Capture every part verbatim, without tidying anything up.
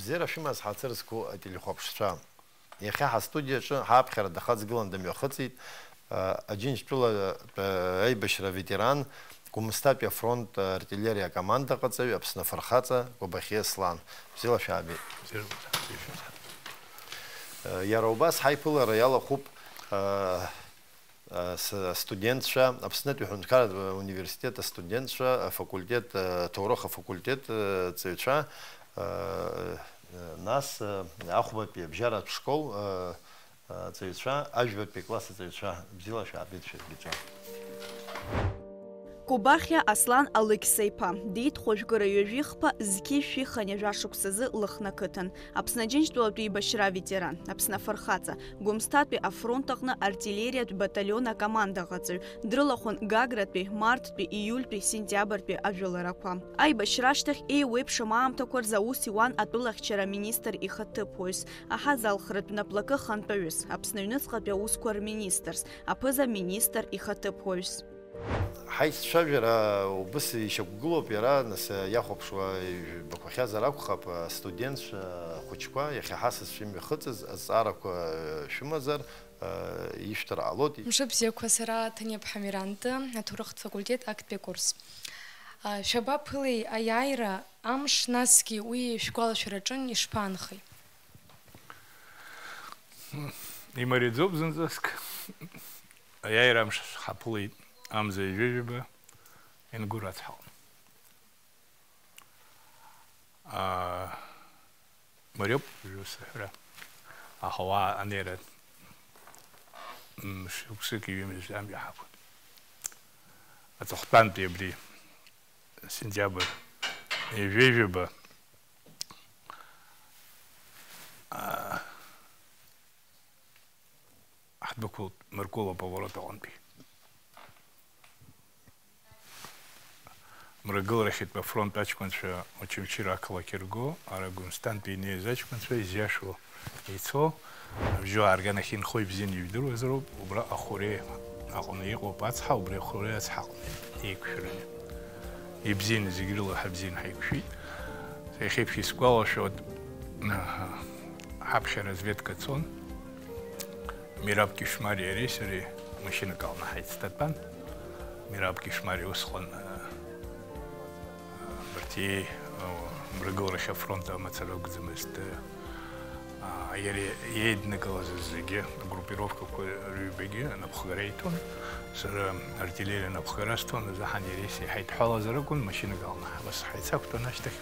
Бзиара шәымаз, ҳацыр зқәу ателехәаԥшцәа. Иахьа ҳастудиаҿы ҳаԥхьара дахаҵгылан дымҩахыҵит, а, Аџьынџьтәылатә, а, аибашьра аветеран, Гәымсҭатәи афронт, а, артиллериа акомандаҟаҵаҩ, Аԥсны афырхаҵа Гәабахьиа Аслан. Бзиала шәаабеит. Бзиара шәымаз. А, иара убас ҳаиԥылара иалахәуп, а, а, с-, астудентцәа, Аԥснытәи аҳәынҭқарратә университет астудентцәа, афакультет, а, аҭоурых афакультет, а, ҵаҩцәа, а, нас, а, ахәбатәи абжьаратә школ, а, а, аҵаҩцәа, ажәбатәи акласс аҵаҩцәа, бзиала шәаабеит шәаргьы. Кобахьиа Аслан Алықьса-иԥа, диит хәажәкыра ҩажәихԥа, зқьи жәшәи хынҩажәа шықәсазы Лыхны ақыҭан. Аԥсны Аџьынџьтәылатәи еибашьра аветеран, Аԥсны афырхаҵа, Гәымсҭатәи афронт аҟны артиллериатә баталион акомандаҟаҵаҩ, дрылахәын Гагратәи, Марттәи, Ииультәи, Сентиабртәи ажәыларақәа. Аибашьра ашьҭахь еиуеиԥшым аамҭақәа рзы аус иуан атәылахьчара аминистр ихаҭыԥуаҩс, аҳазалхратә наплакы ахантәаҩыс, Аԥсны аҩныҵҟатәи аусқәа рминистрс, аԥыза-министр ихаҭыԥуаҩс. Ҳаиццәажәара убыс ишьақәгылоуп иара, нас, иахәаԥшуа ижәбақәахьазар акәхап, астудентцәа, ахәыҷқәа, иахьа ҳасасцәа имҩахыҵыз азҵаарақәа шәымазар, ишәҭар ҟалоит. Мшыбзиақәа, сара Ҭаниаԥҳа Миранты, аҭоурыхтә факультет актәи акурс. Шәабаԥылеи аиааира амш, насгьы уи шәгәалашәараҿы ишԥаанхеи? Имариаӡоуп зынӡаск. Аиааира амш ҳаԥылеит амза ҩажәижәаба Енгур ацҳаҟны. Аа, мариоуп, уажәы сыҳәара. Аха уа анеира мшықәсыки ҩымзи амҩа ҳақәын. Аҵыхәтәантәи абри сентиабр ҩажәижәаба, аа, ҳдәықәлт Мыркәыла аповорот аҟынтәи. Мрагыларахьтә афронт аҷкәынцәа Очамчыра ақалақь ирго, ара Гәымсҭантәи инеиз аҷкәынцәа изиашоу ицо, абжьы аарган ахьынхо ибзианы ижәдыруазароуп, убра Ахәыре аҟны иҟоуп ацҳа, убри Ахәыре ацҳа аҟны еиқәшәараны. Ибзианы зегь рыла ҳабзианы ҳаиқәшәеит. Са иахьеиԥш исгәалашәоит, ҳаԥхьа разведка цон. Мираб Кишмариа иареи сареи машьынак алны ҳаицҭатәан. Мираб Кишмариа усҟан, а, а, абарҭ иеи, а, мрагыларахь афронт амацара акәӡамызт, а, иара иеиднакылаз зегьы, агруппировкақәа рыҩбагьы анапхгара иҭон. Сара артиллериа анапхгара сҭон, азы ҳан иареи сеиҳа идҳәалазар акәын, машьынак алны ҳ-, ус ҳаицақәтәан ашьҭахь,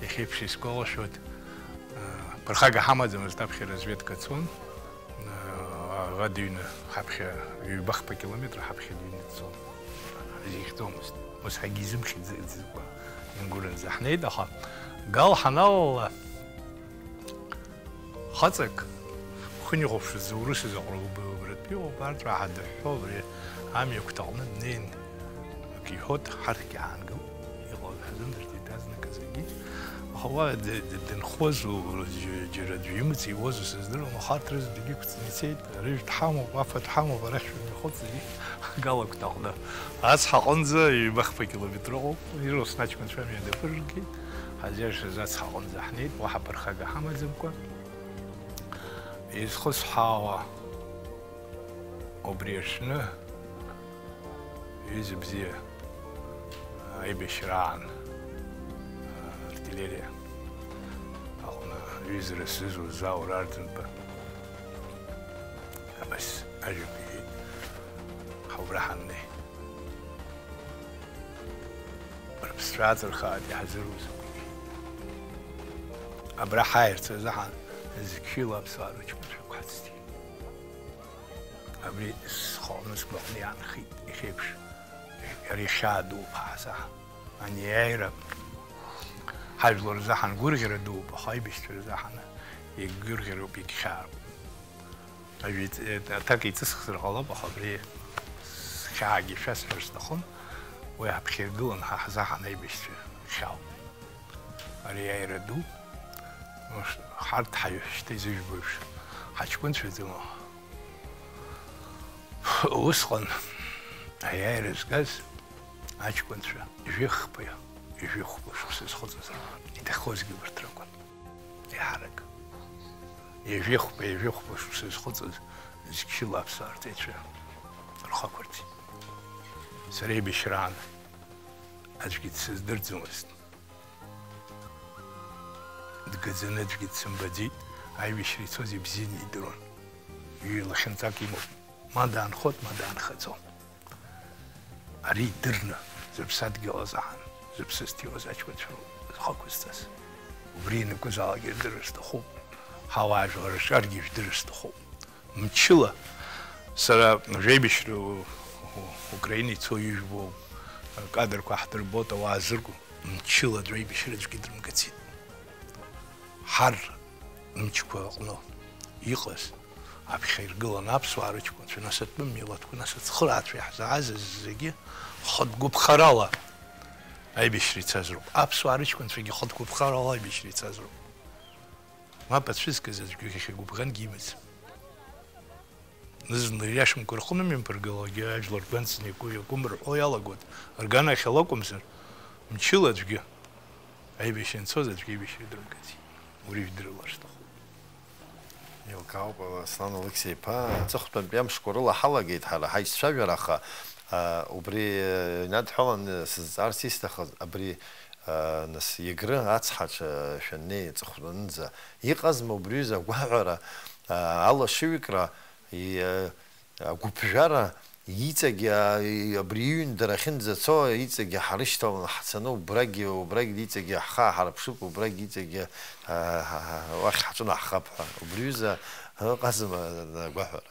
иахьеиԥш исгәалашәоит, а, ԥырхага ҳамаӡамызт, аԥхьа разведка цон. Аӷа дыҩны ҳаԥхьа, ҩба-хԥа километр ҳаԥхьа дыҩны дцон. Ҳзихьӡомызт. Ус ҳагьизымхьит зы-, зыкәа ингәырынӡа. Ҳнеит, аха Гал ҳаналала, хаҵак, хынҩахәаԥшӡа урысыз аҟара убри-, убратәи иҟоуп, арҭ раҳа дыҳәҳәо, абри амҩақәҭаҟны днеин, акы иҳәоит, ҳарҭгьы ҳаангыл. Иҟалаз ҳзымдырӡеит азныказгьы. Аха уа д-, д-, дынхоз, у-, џь-, џьара аӡәы имаҵ иуазу сыздыруам, аха арҭ рызегьы иқәҵны ицеит, рыжә дҳамоуп, афа дҳамоуп, арахь шәымҩахыҵ зегьы Гал агәҭаҟны. Ацҳа аҟынӡа ҩба-хԥа километр ыҟоуп, ируснаҷкәынцәа амҩа даԥырыргеит, ҳазиашаз ацҳа аҟынӡа ҳнеит, уаҳа ԥырхага ҳамаӡамкәа. Изхысҳәаауа убри аҽны, ҩыза бзиа, аибашьраан, артиллериа аҟны ҩызара сзызуз Заур Арӡынба абас ажәак иҳәеит, ҳа убра ҳаннеи. Рыԥсцәа аҵырхааит, иаҳзыруз акәгьы. Абра ҳааирц азыҳәан зқьҩыла аԥсуаа рыҷкәынцәа ықәҳацҭеит. Абри схааны сгәаҟны иаанхеит, иахьеиԥш, иара ихьаа дууп ҳа ҳзаҳан. Ани аиааира ҳажәлар рзаҳан гәырӷьара дууп, аха аибашьцәа рзаҳан егьгәырӷьароуп, егьхьаароуп. Ажәит-, аҭак еиҵысхзар ҟалап, аха абри схьаагьы шәасҳәар сҭахын, уи ҳаԥхьа иргылан ҳа ҳзаҳан аибашьцәа хьаауп. Ари аиааира ду, ус, ҳарҭ ҳаҩ-, шьҭа изыжәбо еиԥш, ҳаҷкәынцәаӡам. Усҟан аиааира згаз аҷкәынцәа жәохәба, жәохәба шықәса зхыҵыз ракәын, иҭахозгьы убарҭ ракәын. Еиҳарак. Ҩажәихәба, ҩажәихәба шықәса зхыҵыз зқьыла аԥсуаа рҵеицәа рхы ақәырҵеит. Сара еибашьраан аӡәгьы дсыздырӡомызт. Дгаӡаны аӡәгьы дсымбаӡеит, аибашьра ицоз ибзианы идыруан. Ҩ-, лахьынҵак имоуп, ма даанхоит, ма даанхаӡом. Ари идырны, зыԥсадгьыл азаҳан, зыԥсы зҭиуаз аҷкәынцәа зхы ақәызҵаз. Убри ианакәызаалак ирдырыр сҭахуп, ҳауаажәлар рҿаргьы ижәдырыр сҭахуп. Мчыла сара жәеибашьра у-, у-, Украина ицо ижәбо акадрқәа ҳдырбоит, ауаа зырку, мчыла аӡә аибашьра аӡәгьы дрымгацит. Ҳар мчқәа аҟны иҟаз, аԥхьа иргыланы аԥсуаа рыҷкәынцәа, нас атәым милаҭқәа, нас ацхырааҩцәа иаҳзааз зегьы хатә гәыԥхарала аибашьра ицаз роуп. Аԥсуаа рыҷкәынцәагьы хатә гәыԥхарала аибашьра ицаз роуп. Мап ацәызкыз аӡәгьы иахьа гәыбӷангьы имаӡам. Зны иашамкәа рҟны имҩаԥыргалогьы ажәлар гәанҵаны ику-, иакәым рҳәо иалагоит. Рганахьала акәымзар, мчыла аӡәгьы, аибашьра анцоз аӡәгьы аибашьра дрымгаӡеит. Уи ижәдыруа сҭахуп. Еилкаауп, Аслан Алықьса-иԥа, аҵыхәтәантәи амшқәа рыла ҳалагеит ҳара ҳаицәажәара, аха, а, убри, а, инадҳәаланы сызҵаарц исҭахыз, абри, а, нас Егры ацҳаҿы шәаннеи аҵыхәтәанынӡа, иҟазма убри аҩыза агәаҳәара, а, алашыҩкра, и-, а, агәыԥжәара, иҵегьы, а, и-, абри иҩындара ахьынӡацо, иҵегьы ҳарышьҭаланы ҳцаны, убрагьы, убрагь иҵегьы ҳхы ааҳарԥшып, убрагь иҵегьы, а, ҳа-, ҳа-, уахь ҳҿынаҳхап ҳәа. Убри аҩыза ыҟазма агәаҳәара?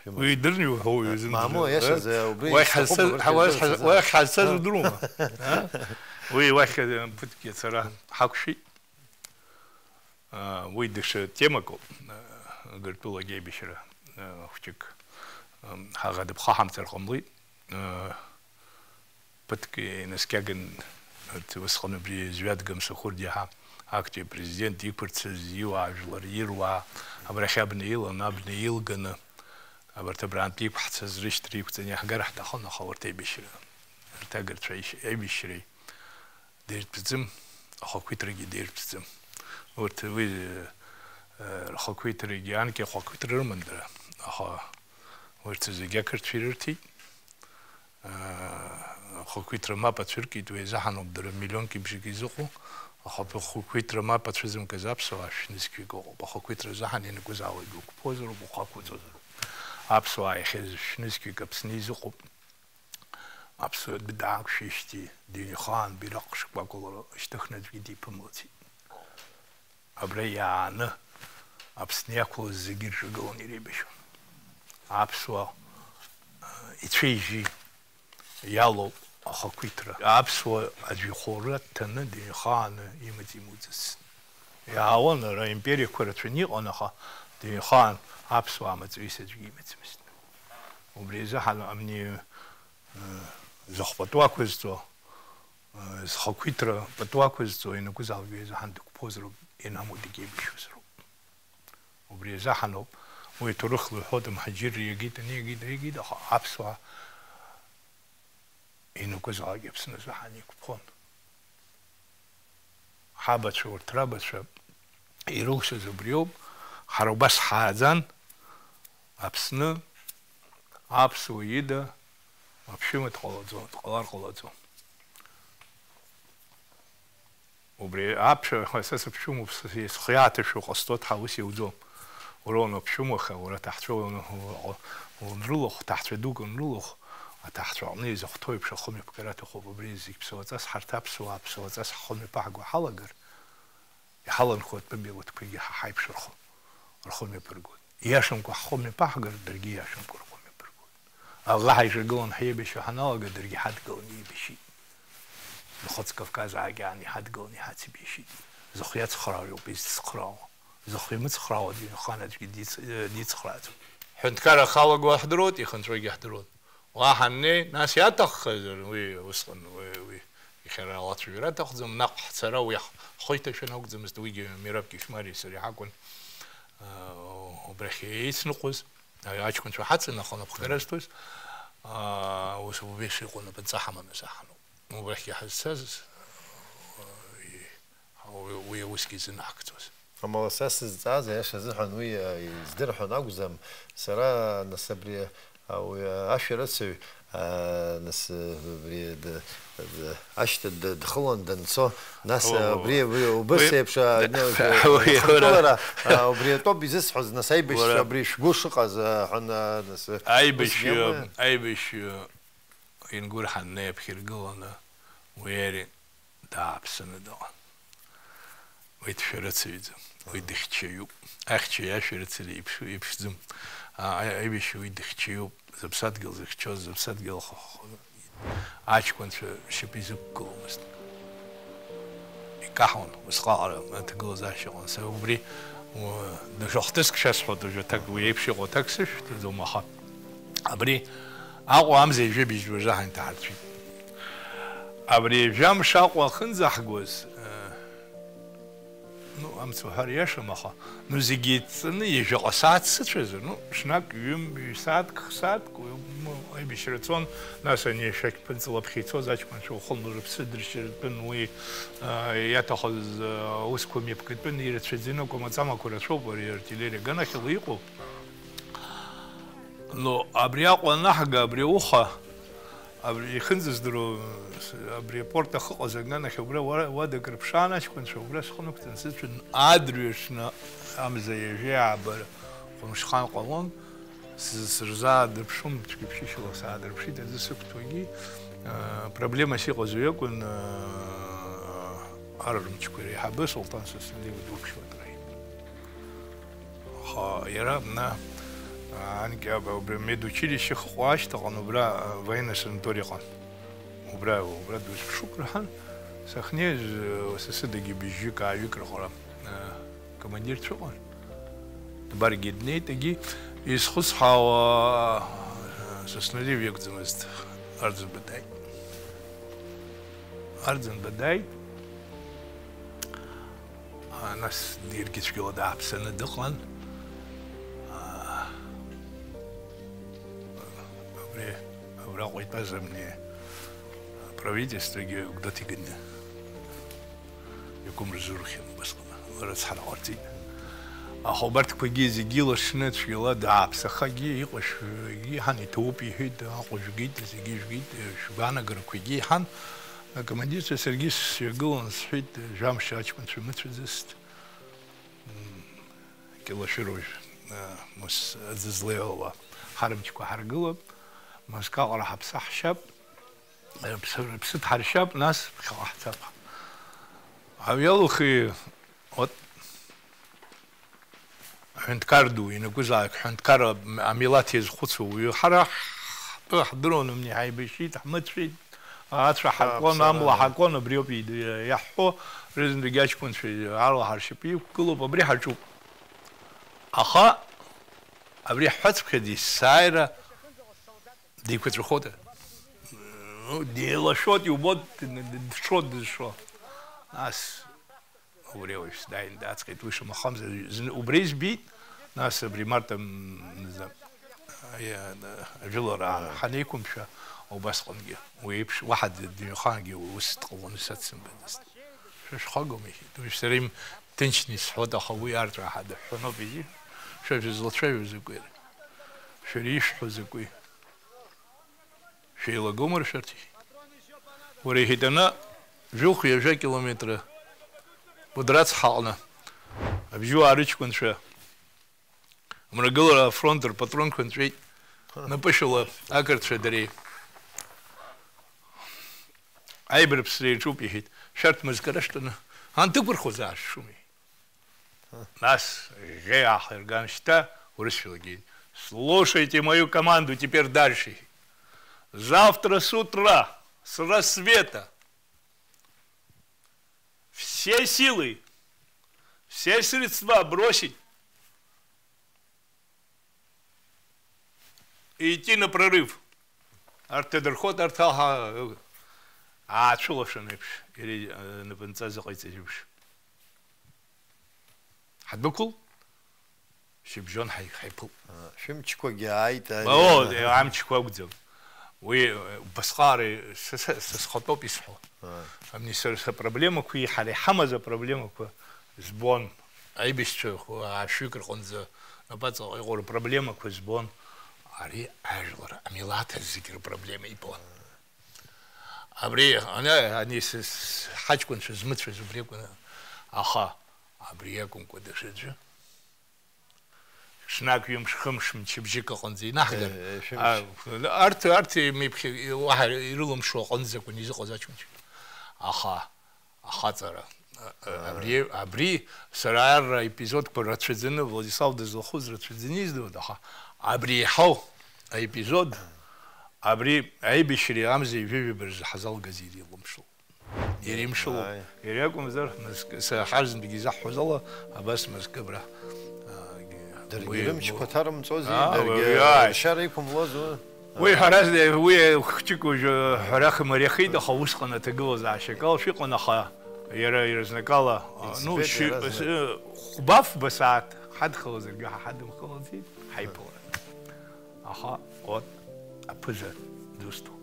Уи идырны иуҳәо уаҩы зынӡа. Мамоу, иашазы, убри уахь ишҭахуп ҳазцаз, убырҭ уахь ирзыҳәан ҳаз-, сара. Уахь ҳазцаз удыруама? А? Уи уахь, э, ԥыҭк иацара ҳақәшәеит. А, уи даҽа темак ауп. А, Гыртәылагьы аибашьра, а, хәҷык, ам, ҳаӷа дыԥхаҳамҵар ҟамлеит. А, Ԥыҭк инаскьаган, урҭ усҟан убри Звиад Гамсахурдиа ҳа актәи апрезидент иқәырцаз, иуаажәлар, ируаа, абрахь абна иланы, абна илганы, абарҭ абраантәи иқәҳцаз рышьҭра иқәҵаны иаҳгар ҳҭахын, аха урҭ аибашьра, урҭ агырцәа аишь-, аибашьреи дыртәӡам, ахақәиҭрагьы дыртәӡам. Урҭ уи, э, рхақәиҭрагьы, анкьа ахақәиҭра рыман дара, аха урҭ зегьы ақырҭцәа ирырҭеит. Ахақәиҭра мап ацәыркит, уи азыҳәаноуп дара миллионки бжаки изыҟоу, аха ахақәиҭра мап ацәызымкыз аԥсуаа шәнызқьҩык ыҟоуп. Ахақәиҭра азыҳәан ианакәызаалак уқәԥозароуп, ухы ақәуҵозароуп. Аԥсуаа иахьа шәнызқьҩык Аԥсны изыҟоуп. Аԥсуа дәы даақәшәеижьҭеи дыҩнхаан бираҟ шкәакәала шьҭыхны аӡәгьы диԥымлаӡеит. Абра иааны Аԥсны иақәлаз зегьы ирҿагыланы иреибашьуан. Аԥсуа, э, ицәеижьы иалоуп ахақәиҭра. Аԥсуа аӡә ихәура дҭаны, дыҩнхааны имаҵ имуӡацт. Иаауан, ара империақәа рацәаны иҟан, аха дыҩнхаан аԥсуаа маҵуҩыс аӡәгьы имаҵмызт. Убри азыҳәан амни, э, зыхәпату ақәызҵо, Зхақәиҭра пату ақәызҵо ианакәызаалак уи азыҳәан дықәԥозароуп, ианамуа дегьеибашьуазароуп. Убри азыҳәаноуп, уи аҭоурыхла иҳәоит, амҳаџьырра иагеит, ани иагеит, ани иагеит, аха аԥсуаа ианакәызаалак Аԥсны азыҳәан иқәԥон. Ҳабацәа, урҭ рабацәа ирылшаз убриоуп, ҳара убас ҳааӡан, Аԥсны аԥсуа ида аԥшәыма дҟалаӡом, дҟалар ҟалаӡом. Убри аԥшәма, са сыԥшәымоуп, схы иааҭашәо ҟасҵоит ҳәа ус иауӡом. Уара уанаԥшәымаха, уара аҭаҳцәа уан-, уан-, уанрылахә, ҭаҳцәа дук уанрылахә, аҭаҳцәа аҟны изыхәҭоу еиԥш ахымҩаԥгара аҭахуп. Убри зегь ԥсуаҵас ҳарҭ аԥсуаа, ԥсуаҵас ҳхымҩаԥаҳго ҳалагар, Иҳаланхо атәым милаҭқәагьы ҳа ҳаиԥш рхы, рхы мҩаԥыргоит. Ииашамкәа ҳхы мҩаԥаҳгар, даргьы ииашамкәа рхы мҩаԥыргоит. Аллаҳ иҿагылан ҳаибашьра ҳаналага, даргьы иҳадгылан иеибашьит. Нхыҵ Кавказ аагьаан иҳадгылан иҳацыбжьеишьеит. Зыхы иацхраауа иоуп изыцхраауа. Зыхы имыцхраауа дыҩнхан аӡәгьы диц-, дицхрааӡом. Ҳҳәынҭқарра ахалаго ҳдыруеит, ихынҵәогьы ҳдыруеит. Уа ҳаннеи, нас иаҭаххазар, уи усҟан, уи, уи ихьара алацәажәара аҭахӡам, наҟ ҳцара уи ҳхы иҭашәаны акәӡамызт, уигьы Мераб Кьышьмариеи сареи ҳакәын, аа, убрахь еицныҟәоз, аҷкәынцәа ҳаҵанахо анапхгара зҭоз, аа, ус убас иҟоу напынҵа ҳаманы саҳаноуп. Убрахьгьы ҳазцаз, уи, уи аусгьы изынаҳкӡоз. Амала са сызҵааз, аиаша азыҳәан, уи, а, издырҳәон акәӡам. Сара, нас, абри, а, уи, а, ашәарыцаҩ, а, нас, а, абри д-, д-, ашьҭа д-, дхылан данцо, нас, а, О, абри, абри убыс уи еиԥш, а, д-, ну, уи, уи, хынкылара, а, убри атәоуп изысҳәоз, нас, аибашьцәа, уара абри шәгәы шыҟаз, а, ҳәа, а, нас, аибашьҩы, усгьы, аибашьҩы ингәырҳан, наиаԥхьиргыланы, уи ари дааԥсаны дыҟан. Уи дшәарыцаҩӡам, уи дыхьчаҩуп. Ахьча иашәарыцара иԥш-, иԥшӡам. А, а, аибашьҩы уи дыхьчаҩуп. Зыԥсадгьыл зыхьчоз, зыԥсадгьыл х-, х-, аҷкәынцәа шьапы изықәгыломызт. Икаҳауан, усҟаҟара аҭагылазаашьа ыҟан. Са убри, у-, даҽа хҭыск шәасҳәоит, уажәы аҭак, уи еиԥш иҟоу аҭак сышәҭаӡом, аха абри Аҟәа амза ҩажәи быжьба жәаҳа инҭаҳарцәит. Абри жәамш Аҟәа ахьынӡаҳгоз, э, ну, амц уҳәар иашам, аха, ну, зегьы еидҵаны ҩажәаҟа сааҭ сыцәазар, ну, ҽнак, ҩым-, ҩ-, сааҭк, х-, сааҭк, ну, аибашьра цон, нас ани ашәақь ԥынҵа лаԥхьа ицоз аҷкәынцәа уахынла рыԥсы дыршьыртәын, уи, э, иаҭахыз, э, аусқәа мҩаԥгатәын, ирацәаӡаны акәамаҵамақәа рацәоуп ари артиллериа аганахьала иҟоу. Но абри Аҟәа анаҳга, абри ауха, абри ихьынӡаздыруа, абри апорт ахьыҟаз аганахь убра уа-, уадак рыԥшаан аҷкәынцәа, убра схы нықәҵан сыцәан, адырҩаҽны амза ҩажәи ааба хәымшхан ҟалон, сыз-, сырзаадырԥшуан, цәгьаԥшьышьала саадырԥшит, аӡы сықәҭәогьы, а, проблемас иҟаз уи акәын, а, аррымчқәа реиҳабы Сулҭан Сасналиев дуԥшьуа драит. Аха иара абна, а, анкьа аб-, убри амедучилище ахьыҟоу ашьҭаҟан убра, а, военный санаториа ыҟан. Убра, убра дузԥшуп рҳәан, сахьнеиз, а, са сыдагьы быжьҩык, ааҩык рыҟара, а, командирцәа ыҟан. Дбаргьы днеит, егьи изхысҳәаауа, а, Сасналиев иакәӡамызт, Арӡынба дааит. Арӡынба дааит. А, нас диргьы цәгьала дааԥсаны дыҟан. А, абри, абраҟа итәаз абни аправительствогьы Гәдоуҭа иганы иқәымрызурхьан убасҟан. Рыцҳара ҟарҵеит. Аха убарҭқәагьы зегьы лашны цәгьала дааԥсахагьы иҟашәгьы иҳан, иҭоуп иҳәеит, Аҟәа жәгеит, зегьы жәгеит, шәгәаанагарақәагьы иҳан. Акомандирцәа саргьы сҩагылан, сҳәеит, жәамш аҷкәынцәа мыцәаӡацт, м, кьалашәыруажә, а, мыс аӡы злеиуала ҳарымчқәа ҳаргылап, мызкы аҟара ҳаԥсы ҳшьап, рыԥсы, рыԥсы дҳаршьап, нас ԥхьаҟа ҳцап. Аҩалухи, вот, Аҳәынҭқар ду, ианакәызаалак ҳәынҭқар амилаҭ иазхәыцуа уаҩы. Ҳара ҳтәы ҳдыруан, амни ҳаибашьит, ҳмыцәеит, ацәа ҳаркуан, ааԥсара, амла ҳакуан, абриоуп иаҳҳәо, рызынтәык аҷкәынцәа ала ҳаршьапы иқәгылоуп, абри ҳаҿуп. Аха абри ҳҳәацыԥхьаӡа есааира деиқәаҵәахота. Ну, деилашәоит, иубоит, д-, д-, дшо, дызшо. Нас Убри ауаҩԥс дааин дааҵҟьеит, уи шамахамзар, зны убра избеит, нас абри Марта, м, за-, аиа-, ажәылара Ага. ҳанеиқәымшәа, убасҟангьы, уи еиԥш, уаҳа д-, дыҩхаангьы ус дҟаланы сацымбаӡацт. Шәа шәхагоума, иҳәеит. Уи сара им-, ҭынчны исҳәоит, аха уи арҵәаа ҳадыҳәҳәаноуп, изи. Шәа шәызлацәажәо закәи? Шәара ишәҳәо закәи? Шәеилагома ршәарҭ, иҳәеит. Уара, иҳәеит, ана жәохә ҩажәа километра Кәыдры ацҳаҟны абжьуаа рыҷкәынцәа амрагылара афронт рпатронқәа нҵәеит, напышәала ақырҭцәа дареи. Аибарԥсра иаҿуп, иҳәеит, шәарҭ мызкара шәтәаны, ан дықәырхуазаашәа шәымеи. Нас ӷьеҩ аахирган шьҭа урысшәалагьы: «Слушайте мою команду теперь дальше. Завтра с утра, с рассвета, все силы, все средства бросить и идти на прорыв». Арҭ дадырхоит, арҭ аҳа аацәылашан еиԥш, иара, э, напынҵа зыҟаиҵаз еиԥш. Ҳадәықәыл, шьыбжьон ҳаи-, ҳаиԥылт. А, шәымчқәагьы ааит, а, О, иара. Амчқәа акәӡам. Уи, э, убасҟаара са, са, са схатәоуп исҳәо. А. Амни сара сапроблемақәеи ҳара иҳамаз апроблемақәа збон. Аибашьцәа аашәҩык рҟынӡа напаҵаҟа иҟоу рпроблемақәа збон, ари ажәлар, амилаҭ зегь рпроблема ибон. Абри, ана-, ани с-, с-, ҳаҷкәынцәа змыцәаз убри акәын, аха абри иакәымкәа даҽаӡәы. Ҽнак ҩымш, хымш, мчыбжьык аҟынӡа инаҳгар. Э, э, шәымш. А, арҭ, арҭ имеиԥхьа, уаҳа ирылымшо аҟынӡа акәын изыҟаз аҷкәынцәа. Аха, ахаҵара. Абри, абри сара арра аепизодқәа рацәаӡаны, Владислав дызлахәыз рацәаӡаны издыруан, аха абри еиҳау аепизод, абри аибашьреи амзеи жәаҩа рзы ҳазалгаз ирылымшоуп. Ирымшылоуп. Ааи. Иара иакәымзар, мызк-, са ҳар зынтәгьы изаҳҳәоз ала, абас мызкы абра, а, Даргьы уи, рымчқәа ҭарымҵози, аа, даргьы уи, ааи. Ршьара иқәымлоз, уи. Уи ҳәарас, уи хәҷык уажәы ҳәарах имариахеит, аха усҟан аҭагылазаашьа акалашәа иҟан, аха иара иаразнакала, а, ну, Иӡбеит шьы-, иаразнак. С-, хәба-фба сааҭ ҳадхалазаргьы ҳа ҳадымхалаӡеит, ҳаиԥыларан. Аха, вот, аԥыза дусҭоуп.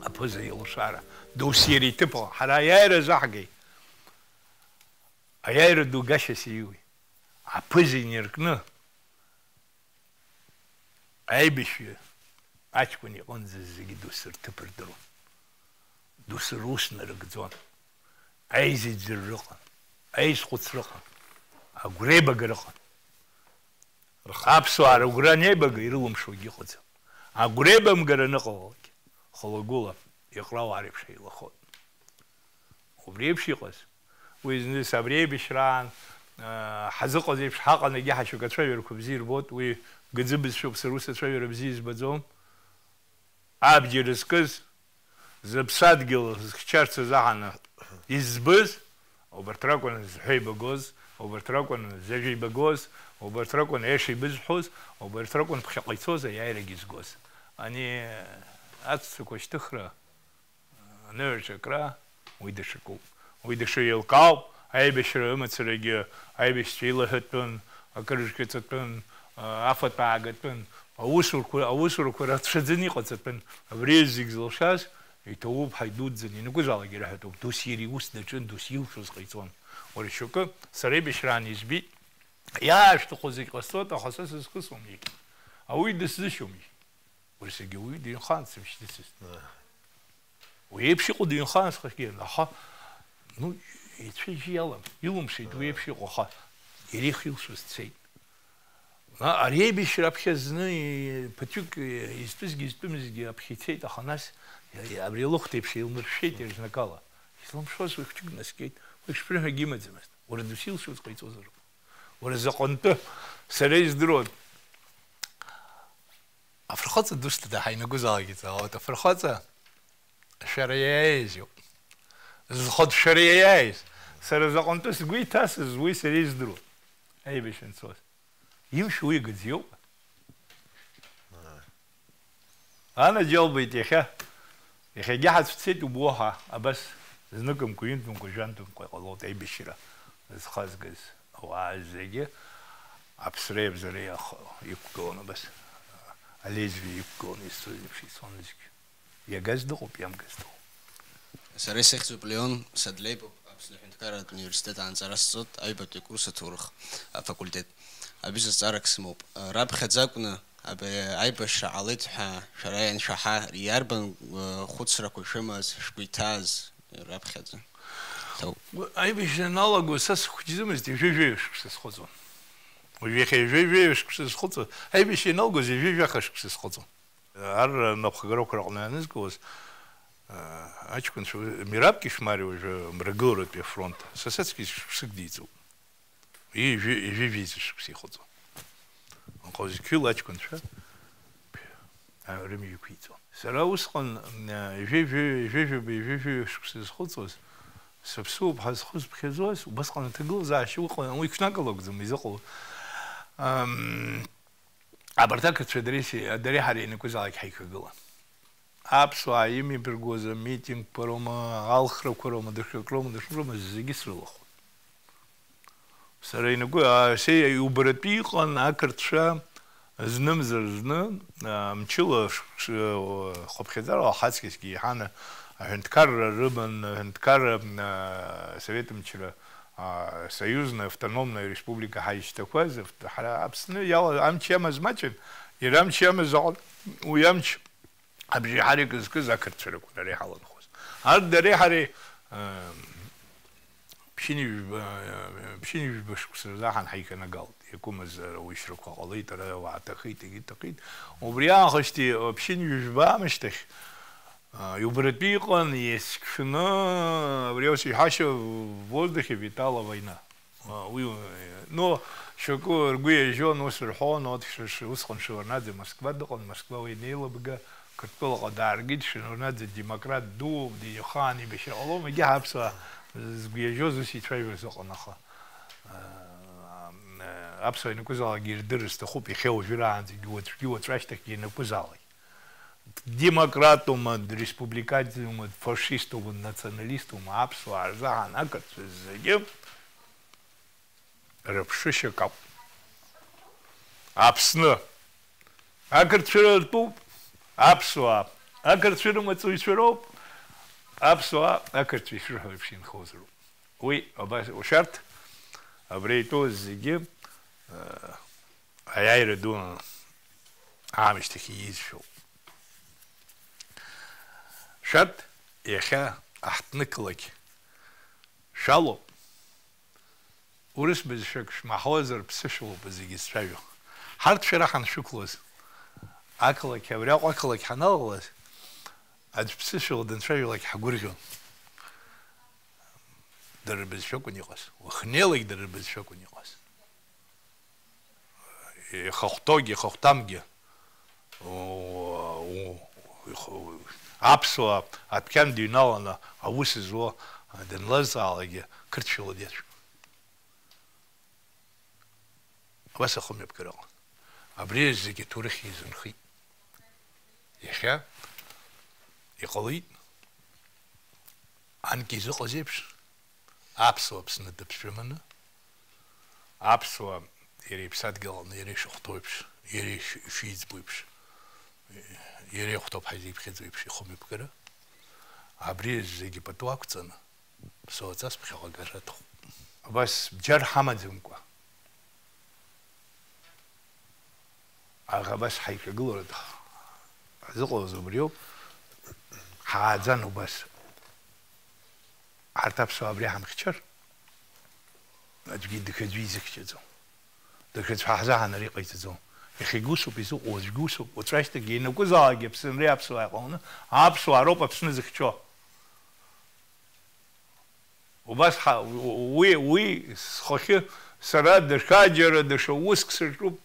Аԥыза илшара. Досу иара иҭыԥ ала. Ҳара аиааира заҳгеит. Аиааира ду гашьас ииуеит. Аԥыза инаркны, аибашьҩы аҷкәын иҟынӡа зегьы досу рҭыԥ рдыруан. Досу рус нарыгӡон. Аизыӡырра ыҟан, аизхәыцра ыҟан, агәреибагара ыҟан. Рхы Аԥсуаа рыгәра анеибага ирылымшогьы ыҟаӡам. Агәреибамгара аныҟалалак, хылагәыла иҟрауаа реиԥш еилахоит. Убри еиԥш иҟаз, уи зны абри аибашьраан, аа, ҳазыҟаз еиԥш ҳаҟан, егьи ҳашьоук ацәажәарақәа бзиа ирбоит, уи гаӡыбызшәоуп, сара ус ацәажәара бзиа избаӡом. Абџьар зкыз, зыԥсадгьыл зыхьчарц азыҳәан избыз, убарҭ ракәын зҳәа ибагоз, убарҭ ракәын зажәа ибагоз, убарҭ ракәын аиаша ибызҳәоз, убарҭ ракәын ԥхьаҟа ицоз аиааирагьы згоз. Ани ацәцақәа шьҭыхра, аныҩрҿакра, уи даҽакуп. Уи даҽа еилкаауп, аибашьра амацарагьы аибашьцәа илаҳәатәын, акыржәгьаҵатәын, афатә аагатәын, аусурқәа, аусурақәа рацәаӡаны иҟаҵатәын. Абри зегь зылшаз, иҭоуп, ҳаидуӡӡаны, ианакәызаалак ираҳәатәуп, досу иара иус даҿын, досу илшоз ҟаиҵон. Уара шьоукы, сара аибашьраан избеит, иаашәҭаху зегь ҟасҵоит, аха са сызхысуам, иахьа. Ауаҩы дысзышьҭоуп, иахьа. Уи зегьы уаҩы дыҩнхан сымшьҭыцызт. Аа. Уи еиԥш иҟоу дыҩнхан схахьгьы, аха, ну, ицәа-ижьы иалам, илымшеит уи еиԥш иҟоу, аха иара ихы илшоз дцеит. Ма ари аибашьра аԥхьа зны, и-, ԥыҭҩык, и-, изтәызгьы изтәымызгьы аԥхьа ицеит, аха нас, и-, абри алыхәҭеиԥш еилнаршәшәеит иазнакала. Излымшоз уи хәҷык днаскьеит, уи шԥрыҳәагьы имаӡамызт. Уара досу илшоз ҟаиҵозароуп. Уара заҟантәы, сара издыруан. Афырхаҵа дусҭада ҳаинагозаалак иҵаауеит. Афырхаҵа шәара иаиааиз иоуп. Зхатә шәара иаиааиз. Сара заҟантәы сгәы иҭасыз уи сара издыруан. Аибашьра анцоз. Илшо уи агаӡа иоуп. Анаџьалбеит иахьа. Иахьагьы ҳацәцеит убоу ҳа, абас зныкымкәа, ҩынтәымкәа, жәантәымкәа иҟалоит аибашьра зхазгаз ауаа зегьы аԥсреи абзареи иах-, иқәгылан абас, алезвие иқәгылан ицоз еиԥш ицон зегь. Иагаз дыҟоуп, иамгаз дыҟоуп. Сара исыхьӡуп Леон Садлеибоуп, Аԥсны аҳәынҭқарратә университет аанҵара сҵоит, аҩбатәи акурс аҭоурых афакультет. Аҩыза зҵаарак сымоуп. Раԥхьаӡа акәны абри аибашьра ҟалеит ҳәа шәара ианшәаҳа, иарбан, э, хәыцрақәа шәымаз, шәгәы иҭааз раԥхьаӡа? Ҭоуп. Аибашьра аналаго са схәыҷӡамызт, ҩажәа-ҩажәа шықәса схыҵуан. Уажә иахьа ҩажәа-ҩажәа шықәса сызхыҵуа, аибашьра ианалгоз ҩажәа-ҩаха шықәса сызхыҵуан. Ар напхгарақәа рҟны ианызкылоз, а, аҷкәынцәа, Мераб Кьышәмариа уажәы мрагыларатәи афронт, са саҵкьыс шықәсык диҵоуп. Ҩажәи, ҩажәи жәеиза шықәса ихыҵуан. Анхозқьҩыла аҷкәынцәа, а, рымҩа иқәиҵон. Сара усҟан, а, ҩажәи, ҩажәи, ҩажәи шықәса изхыҵуаз, сыԥсуоуп ҳәа зхы зԥхьаӡоз, убасҟан аҭагылазаашьа ыҟан, уи ҽнакала акәӡам изыҟало. Ам, Абарҭ ақырҭцәа дареи си-, дареи ҳареи ианакәызаалак ҳаихагылан. Аԥсуаа имҩаԥыргоз амитингқәа роума, алхрақәа роума, даҽакроума, даҽакроума, зегьы срылахәын. Сара ианакәы-, а, се-, иубаратәы иҟан ақырҭцәа знымзар зны, а, мчыла ш-, ш-, хыԥхьаӡарала ҳаҵкьысгьы еиҳаны аҳәынҭқарра рыман, аҳәынҭқарра, а, асовет мчра а, союзная автономная республика ҳаишьҭақәаз, авт-, ҳара Аԥсны иала-, амч иамаз маҷын, иара амч иамаз аҟ-, уи амч абжеиҳарак зкыз ақырҭцәа ракәын ара иҳаланхоз. Арҭ дареи ҳареи, а, ԥшьынҩажәба, ԥшьынҩажәба шықәса рзы ҳан ҳаиганагалт. Иакәымыз, ара уи шьрақәа ҟалеит, ара уааҭахеит, егьи ҭахеит. Убри аахысти, ԥшьынҩажәба аамышьҭахь, а, иубаратәы иҟан, иазкшәны, абри ус иҳәашьа, в воздухе витала война. А, уи, ну, шьоукы ргәы иажьон, ус рҳәон, вот, ш-, ш-, усҟан Шеварднаӡе Москва дыҟан, Москва уи неилыбга, Қырҭтәылаҟа дааргеит, Шеварднаӡе демократ дууп, ди-, ихаан ибашьра ҟалом, егьи ҳаԥсуаа згәы иажьоз ус ицәажәоз ыҟан, аха, а, а, аԥсуаа ианакәызаалакгьы ирдырыр сҭахуп, иахьа уажәраанӡагьы, уаҵәгьы, уаҵәашьҭахьгьы ианакәызаалак. Демократума, республиканцума, фашистума, националистума, аԥсуаа рзаҳан ақырҭцәа зегьы рыԥшышьа акакәым. Аԥсны ақырҭцәа ртәуп аԥсуаа, ақырҭцәа рымаҵуҩцәа роуп аԥсуаа, ақырҭцәа ишырҳәо еиԥш инхозароуп. Уи абас, шәарҭ абра итәоу зегьы, э, аиааира ду аамышьҭахь иизшәоуп. Шәарҭ иахьа аҳҭнықалақь шәалоуп. Урыс бызшәак шәмаҳауазар, ԥсышәалоуп зегьы зцәажәо. Ҳарҭ шәара ҳаншәықәлоз, ақалақь, абри Аҟәа ақалақь ҳаналалаз, аӡә ԥсышәала данцәажәалак ҳгәырӷьон. Дара рбызшәа акәын иҟаз. Уахнеилак дара рбызшәа акәын иҟаз. Ихахәҭоугьы, ихахәҭамгьы, у-, у-, иху-, аԥсуа адәқьан дыҩналаны аус зуа данлазҵаалакгьы қырҭшәала диацәажәон. Абас ахымҩаԥгара ыҟан. Абри зегьы аҭоурых еизырхеит. Иахьа иҟалеит, анкьа изыҟаз еиԥш, аԥсуа Аԥсны дыԥшәыманы, аԥсуа иара иԥсадгьыл аҟны иара ишахәҭоу еиԥш, иара иш-, ишиӡбо еиԥш, иара ихәҭоуп ҳәа изиԥхьаӡо еиԥш ихымҩаԥгара, абри зегьы пату ақәҵаны, ԥсуаҵас ԥхьаҟа агара аҭахуп. Абас бџьар ҳамаӡамкәа, аха абас ҳаиҿагыларатә ҳзыҟалаз убриоуп. Ҳааӡан убас. Ҳарҭ аԥсуаа абри ҳамхьчар, аӡәгьы даҽаӡәы изыхьчаӡом. Даҽаӡә ҳа ҳзаҳан ара иҟаиҵаӡом. Иахьагьы усоуп изыҟоу, уаҵәгьы усоуп, уаҵәашьҭахьгьы ианакәызаалакгьы Аԥсынреи аԥсуааи ҟаланы аԥсуаа роуп Аԥсны зыхьчо. Убас ҳа-, уи, уи схахьы сара даҽаџьара, даҽа уск саҿуп.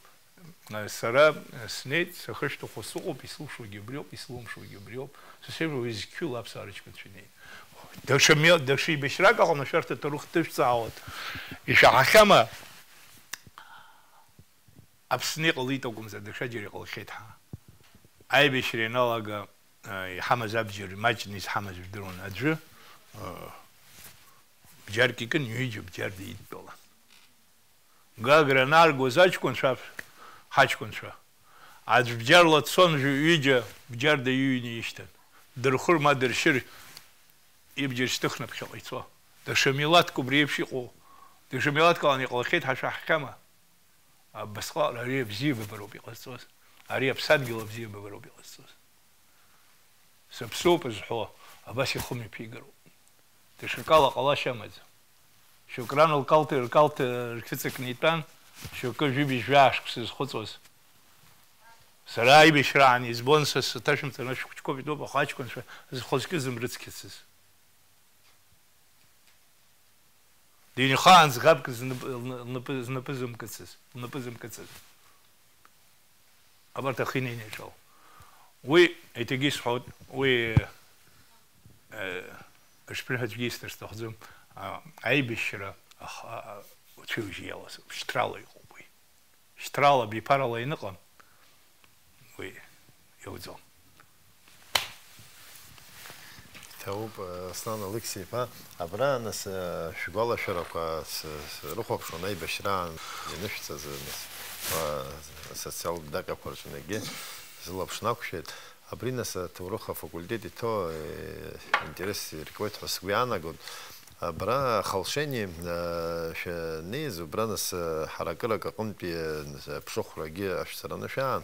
Сара снеит, сахьышәҭаху сыҟоуп, исылшогьы убриоуп, исылымшогьы убриоуп. Са сеиԥш уи зқьҩыла аԥсуаа рыҷкәынцәа инеит. Даҽа мҩа-, даҽа еибашьрак аҟны шәарҭ аҭоурых дышәҵаауеит. Ишәаҳахьама? Аԥсны иҟалеит акәымзар, даҽаџьара иҟалахьеит ҳәа. Аибашьра ианалага, а, иҳамаз абџьар маҷны изҳамаз жәдыруан аӡәы, а, бџьарк икын, ҩыџьа бџьарда идтәалан. Гагра анааргоз аҷкәынцәа, ҳаҷкәынцәа, аӡә бџьарла дцон, жәи-, ҩыџьа бџьарда иҩны ишьҭан. Дырхәыр ма дыршьыр, ибџьар шьҭыхны ԥхьаҟа ицо. Даҽа милаҭк убри еиԥш иҟоу, даҽа милаҭк ҟаланы иҟалахьеит ҳәа шәаҳахьама? Абасҟак ари абзиабароуп иҟазҵоз, ари аԥсадгьыл абзиабароуп иҟазҵоз. Сыԥсуп зҳәо абас ихы мҩаԥигароуп. Даҽакала ҟалашьа амаӡам. Шьоук ран лкалҭ, ркалҭ рҭыҵакны итәан, шьоукы жәибжь жәаа шықәса зхыҵуаз. Сара аибашьраан избон, са саҭашәымҵан ашәҟәқәа итәоуп, аха аҷкәынцәа зхәыҷқәа зымрыцқьацыз. Дыҩнхаан ӡӷабк знап-, лнапы, знапы зымкыцыз, лнапы зымкыцыз. Абарҭ ахы инеины иаҿалоуп. Уи, еиҭагьы исҳәоит, уи, э, ишԥырҳәо аӡәгьы исҭар сҭахӡам, а, аибашьра, аха, а, уцәеижь иалаз, шьҭрала иҟоуп уи. Шьҭрала, абиԥарала ианыҟам, уи иауӡом. Иҭабуп, Аслан Алықьса-иԥа, абра, нас, шәгәалашәарақәа с-, срыхәаԥшуан аибашьраан ианышәҵаз, нас, асоциалтә даҟьақәа рҿынагьы сылаԥш нақәшәеит. Абри, нас, аҭоурых афакультет иҭоу, э, интерес иркуеит ҳәа сгәы иаанагоит. Абра Халшени, э, шәаннеиз, убра нас, э, ҳаракырак аҟынтәи, э, аԥшыхәрагьы ашәҵараны шәаан,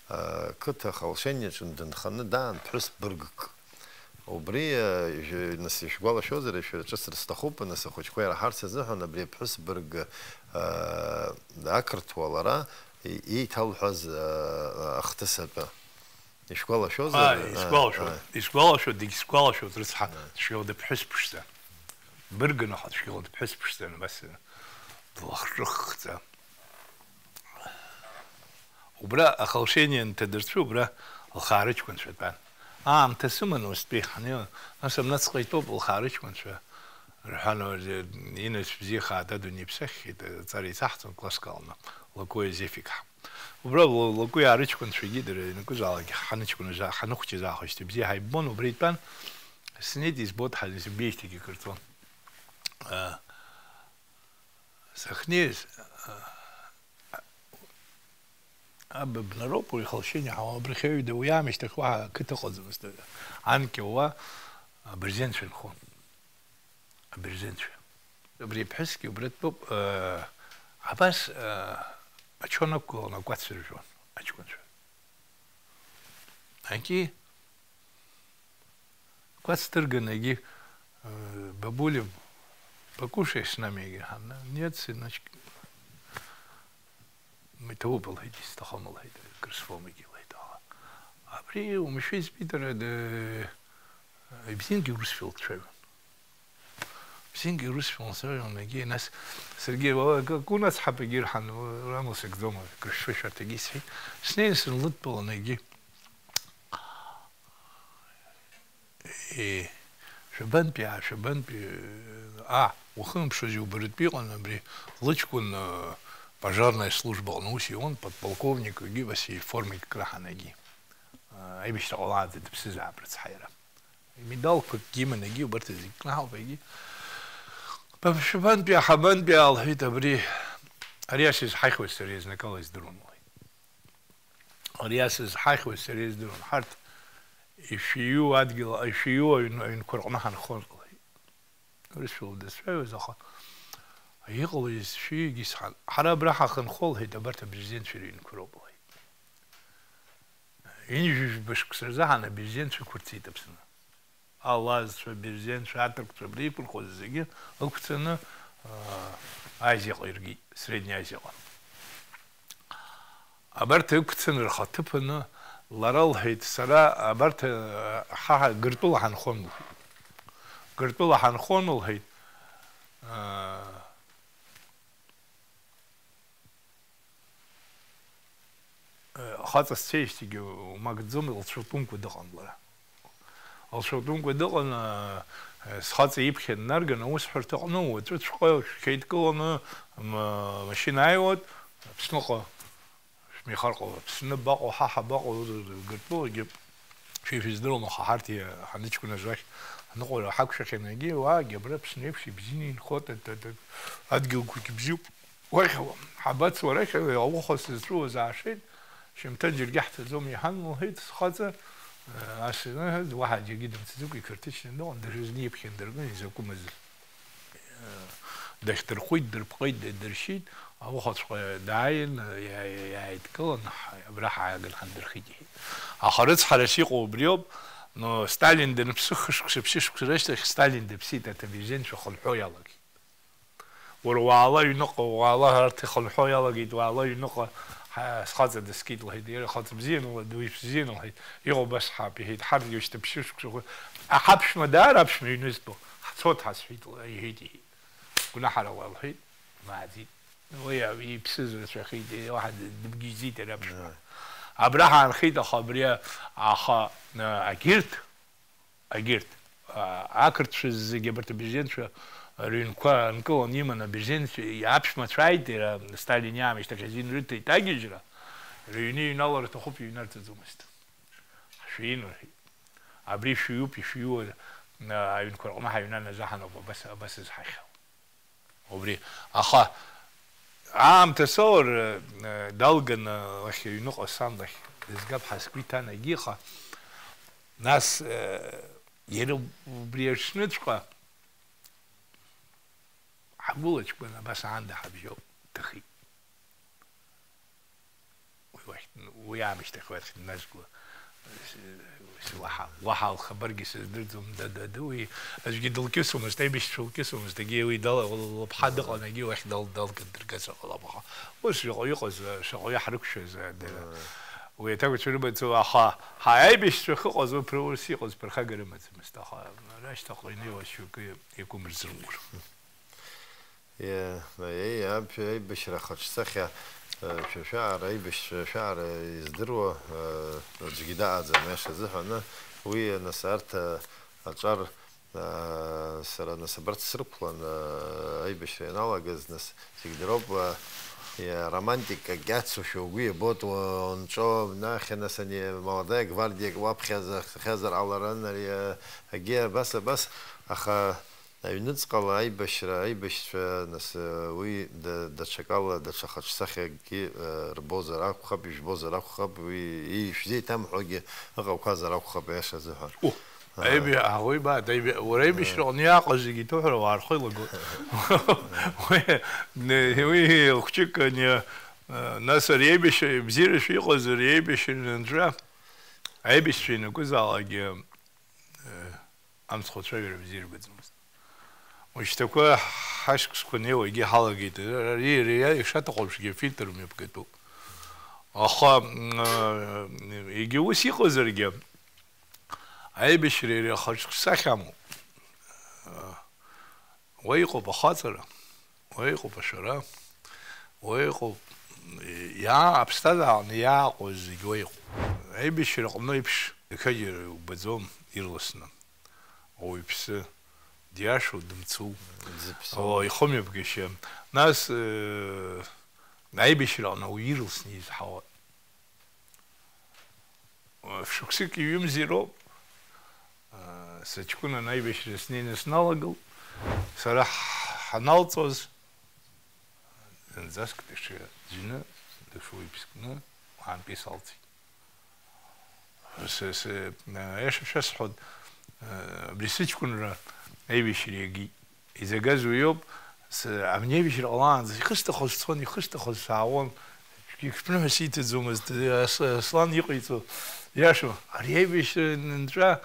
э, қыҭа Халшени аҿы дынханы даан ԥҳәыс быргк. Убри, э, ижә-, нас ишәгәалашәозар, ишәырҿыцыр сҭахуп, нас ахәыҷқәа ираҳарц азыҳәан абри аԥҳәыс бырг, э, ақырҭуа лара и-, еиҭалҳәаз, э, ахҭыс атәы. Ишәгәалашәозар? Ааи, исгәалашәоит, ааи. Исгәалашәоит, дегьсгәалашәоит, рыцҳа, ааи, цәгьала дыԥҳәыс ԥшӡа. Быргын аха цәгьала дыԥҳәыс ԥшӡан, абас, длахҿыххӡа. Убра ахалшени анҭадырцәы, убра лхаа рыҷкәынцәа тәан. Аамҭа сыман устәи ҳнеиуан, нас амнаҵҟа итәоуп лхаа рыҷкәынцәа, рҳәан, инацәа бзиахааит, адунеи иԥсаххьеит, аҵара исаҳҵон, класск алны, Лакоиа Зефик ҳа. Убра Лакәи арыҷкәынцәагьы дара ианакәызаалак ҳаныҷкәыназ, ҳаныхәҷыз аахәашьҭа бзиа ҳаиббон, убра итәан, снеит, избоит, ҳа-, сыбеижьҭеигьы кырҵон. Сахьнеиз, абыбнароуп уи Халшени ҳауа, абрахь аҩада, уи аамышьҭахь уаҳа ақыҭа ыҟаӡамызт, анкьа уа абырзенцәа нхон. Абырзенцәа. Абри аԥҳәысгьы убра дтәоуп, э, абас, э, ачон ақәгыланы акәац ржәуан аҷкәынцәа. Егьи кәац дырганы, егьи, э, бабулиа, покушай с нами, егьи ҳан-, нет, сыночки. Иҭабуп, лҳәеит, исҭахым, лҳәеит, акыр сфом, егьи лҳәеит, аха абри умшәа избеит, ара д-, ибзиангьы урысшәа лцәажәон. Бзиангьы урысшәа лцәажәон, егьи, нас саргьы, уа, ак-, акы унацҳап, егьи рҳан, уа, амала сагӡом, акыр шәфы шәарҭагьы исҳәеит. Снеин сынлыдтәалан, егьи. Е, шәабантәи, аа, шәабантәи, аа, уахымԥшыз иубаратәы иҟан абри лыҷкәын, э, пожарная служба аҟны ус иуан, подполковник, егьи Василь формик краҳан егьи. Э, аибашьра ҟалаанӡа дыԥсызаап рыцҳа иара. Имедалқәакгьы иман егьи, убарҭ зегь кнаҳауп егьи. Ба-, шәабантәи, ҳабантәи, аалҳәеит, абри, ари ас изҳахьуаз сара изнакала издыруан, лҳәеит. Ари ас изҳахьуаз сара издыруан. Ҳарҭ ишәиу адгьыл, ишәиу аҩн-, аҩнқәа рҟны ҳанхон, лҳәеит. Урысшәала дызцәажәоз, аха иҟалеи зшәиугьы сҳәан. Ҳара абра ҳахынхо, лҳәеит, абарҭ абырзенцәа рыҩнқәа роуп, лҳәеит. Ҩынҩажәижәба шықәса рзы ҳан абырзенцәа ықәырцеит Аԥсны. Алазцәа, абырзенцәа, аҭырқәцәа, абри иқәырхуаз зегьы ықәцаны, аа, Азиаҟа иргеит, Средняя Азиаҟа. Абарҭ ықәцаны рхаҭыԥаны, лара лҳәеит, сара абарҭ, ҳа, ҳа Гыртәыла ҳанхон, лҳәеит. Гыртәыла ҳанхон, лҳәеит. Хаҵа сцеижьҭеигьы умагӡом, лцәалтәымкәа дыҟан лара. Лцәалтәымкәа дыҟан, схаҵа иԥхьа днарган аусҳәарҭаҟны, уаҵәыҵәҟьа шәхеидкыланы, м-, машьына ааиуеит, Аԥсныҟа шәмеихар ҟалоит. Аԥсны баҟоу, ҳа ҳабаҟоу, Гыртәылагьы шәи шәыздыруам, аха ҳарҭ ҳаныҷкәыназ уахь ҳныҟәара ҳақәшәахьан, егьи уаагьы абра Аԥсны еиԥш ибзианы инхоит, адгьылқәагьы бзиоуп. Уахь ҳабацо арахь, ауха сызҵәуаз аашеит, шьамҭан џьаргьы ҳцаӡом иҳан, лҳәеит схаҵа, ас иныҳәаз, уаҳа џьаргьы дымцаӡакәа иқырҭыцәны дыҟан, даҽазны иԥхьан дыркын, изакәымыз. Дахьдырхәит, дырпҟеит, ддыршьит, аухаҵәҟьа дааин, иа-, иа-, иааидкылан, ҳа-, абра ҳааган ҳандырхеит, иҳәеит. Аха рыцҳарас иҟоу убриоуп, но Сталин даныԥсы, хышықәса, ԥшьышықәса рышьҭахь Сталин дыԥсит, аҭабиженцәа хынҳәо иалагеит. Уара уаала аҩныҟа, уаала, арҭ ихынҳәо иалагеит, уаала аҩныҟа, ҳа-, схаҵа дыскит, лҳәеит, иара ихаҵа бзиан, уа дуаҩ бзиан, лҳәеит, иҟоу абас ҳаап, иҳәеит, ҳарҭгьы шьҭа ԥшьышықәса хәы-, аҳаԥшәма даара аԥшәма иҩнызтәу, ҳцоит ҳазҳәеит, иҳәеит, иҳәеит. Гәнаҳарала лҳәеит, имааӡеит. Уи иԥсыз рацәахеит, уаҳа дыбгьежьӡеит ари аԥшәма. Абра ҳаанхеит, аха абри, аха, а, агьырҭ, агьырҭ, а, ақырҭцәа зегьы абарҭ абырзенцәа рыҩнқәа нкылан иман, абырзенцәа, аԥшәмацәа ааит, иара Сталин иаамышьҭахь азин рыҭеит агьежьра, рыҩны иҩнала рҭахуп, иҩнарҵаӡомызт. Ҳшәиин, рҳәеит. Абри шәиуп, ишәиуа, а, аҩнқәа рҟны ҳаҩнан азы ҳаноуп, абас, абас изҳахьоу. Убри, аха аамҭа соур, э, далганы уахь аҩныҟа сан лахь дызгап ҳәа сгәы иҭан егьи, аха нас, э, иара убри аҽныҵәҟьа ҳгәылаҷкәын абас аанда ҳабжьоуп, дҭахеит. Уи уахь, уи аамышьҭахь уахь дназго, с-, с-, уаҳа, уаҳа лхабаргьы сыздырӡом, да, да, да, уи аӡәгьы дылкьысуамызт, аибашьцәа лкьысуамызт, егьи уи дала, лыԥҳа дыҟан, егьи уахь дал-, далган дыргазар ҟалап, аха ус шаҟаҩы ыҟаз, шаҟаҩы ҳрықәшәаз, да, уи аҭакәцәа рымаҵ-, аха ҳа-, аибашьцәа ахьыҟаз, уи ус иҟаз ԥырхага рымаӡамызт, аха ара ашьҭахьҟа инеиуаз шьоукы иакәым рзырӷәӷәар. Иа-, иа-, иа-, аибашьра ахаҿсахьа, э, шәа-, шәаара, аибашьцәа шәаара издыруа, э, аӡәгьы даҟаӡам, аиаша азыҳәан, уи, нас, арҭ, э, аҿар, э, сара, нас, абарҭ срықәлан, э, аибашьра ианалагаз, нас, зегь дроуп, э, иа-, романтикак иацушәа угәы иабоит, уа-, унҵәо, нахьа, нас, ани молодая гвардиак уаԥхьа захьазар ҟаларын, ари, э, агьи абас, абас, аха, Аҩныҵҟала аибашьра, аибашьцәа, нас, уи да-, даҽакала, даҽа хаҿсахьакгьы, э, рбозар акәхап, ижәбозар акәхап, уи, ишәзеиҭамҳәогьы ыҟақәазар акәхап, аиаша азыҳәан. О, ааи. Аиби-, ааи, ба, даиби-, уара аибашьраҟны иааҟаз зегьы иҭыҳәара уаархо илагоит. Уи, не, уи хәҷык ани, э, нас ари аибашьра, бзиара шәиҟаз, ари аибашьра анҵәа, аибашьцәа ианакәызаалакгьы, э, амцхәцәажәара бзиа ирбаӡомызт. Уажәшьҭақәа ҳашықәсқәа неиуагьы ҳалагеит. Ари, ари ишаҭаху еиԥшгьы афильтр мҩаԥгатәуп. Аха, м, егьа ус иҟазаргьы, аибашьра иара ахаҿсахьа амоуп. Уа иҟоуп ахаҵара. Уа иҟоуп ашәара, уа иҟоуп, иаа, аԥсҭазаараҟны иааҟоу зегь уа иҟоуп. Аибашьраҟны еиԥш, даҽаџьара иубаӡом ирласны. Ауаҩԥсы, диашоу, дымцу. Дзыԥсоу. О, ихымҩаԥгашьа. Нас, э, аибашьраҟны ауаҩ ирласны изҳауа. Шықәсыки ҩымзи роуп, сыҷкәын анаибашьра снеины сналагылт. Сара ҳ-, ҳаналҵуаз, зынӡаск даҽа ӡәны, даҽа уаҩԥскны уаантәи салҵит. С-, с-, аиаша шәасҳәоит, абри сыҷкәынра аибашьра иагеит. Изагаз уиоуп, с-, абни аибашьра ҟалаанӡа ихысҭахоз сцон, ихысҭахоз саауан, ҽԥныҳәа сиҭаӡомызт, ас-, Аслан иҟаиҵо иашоу, ари аибашьра нҵәа,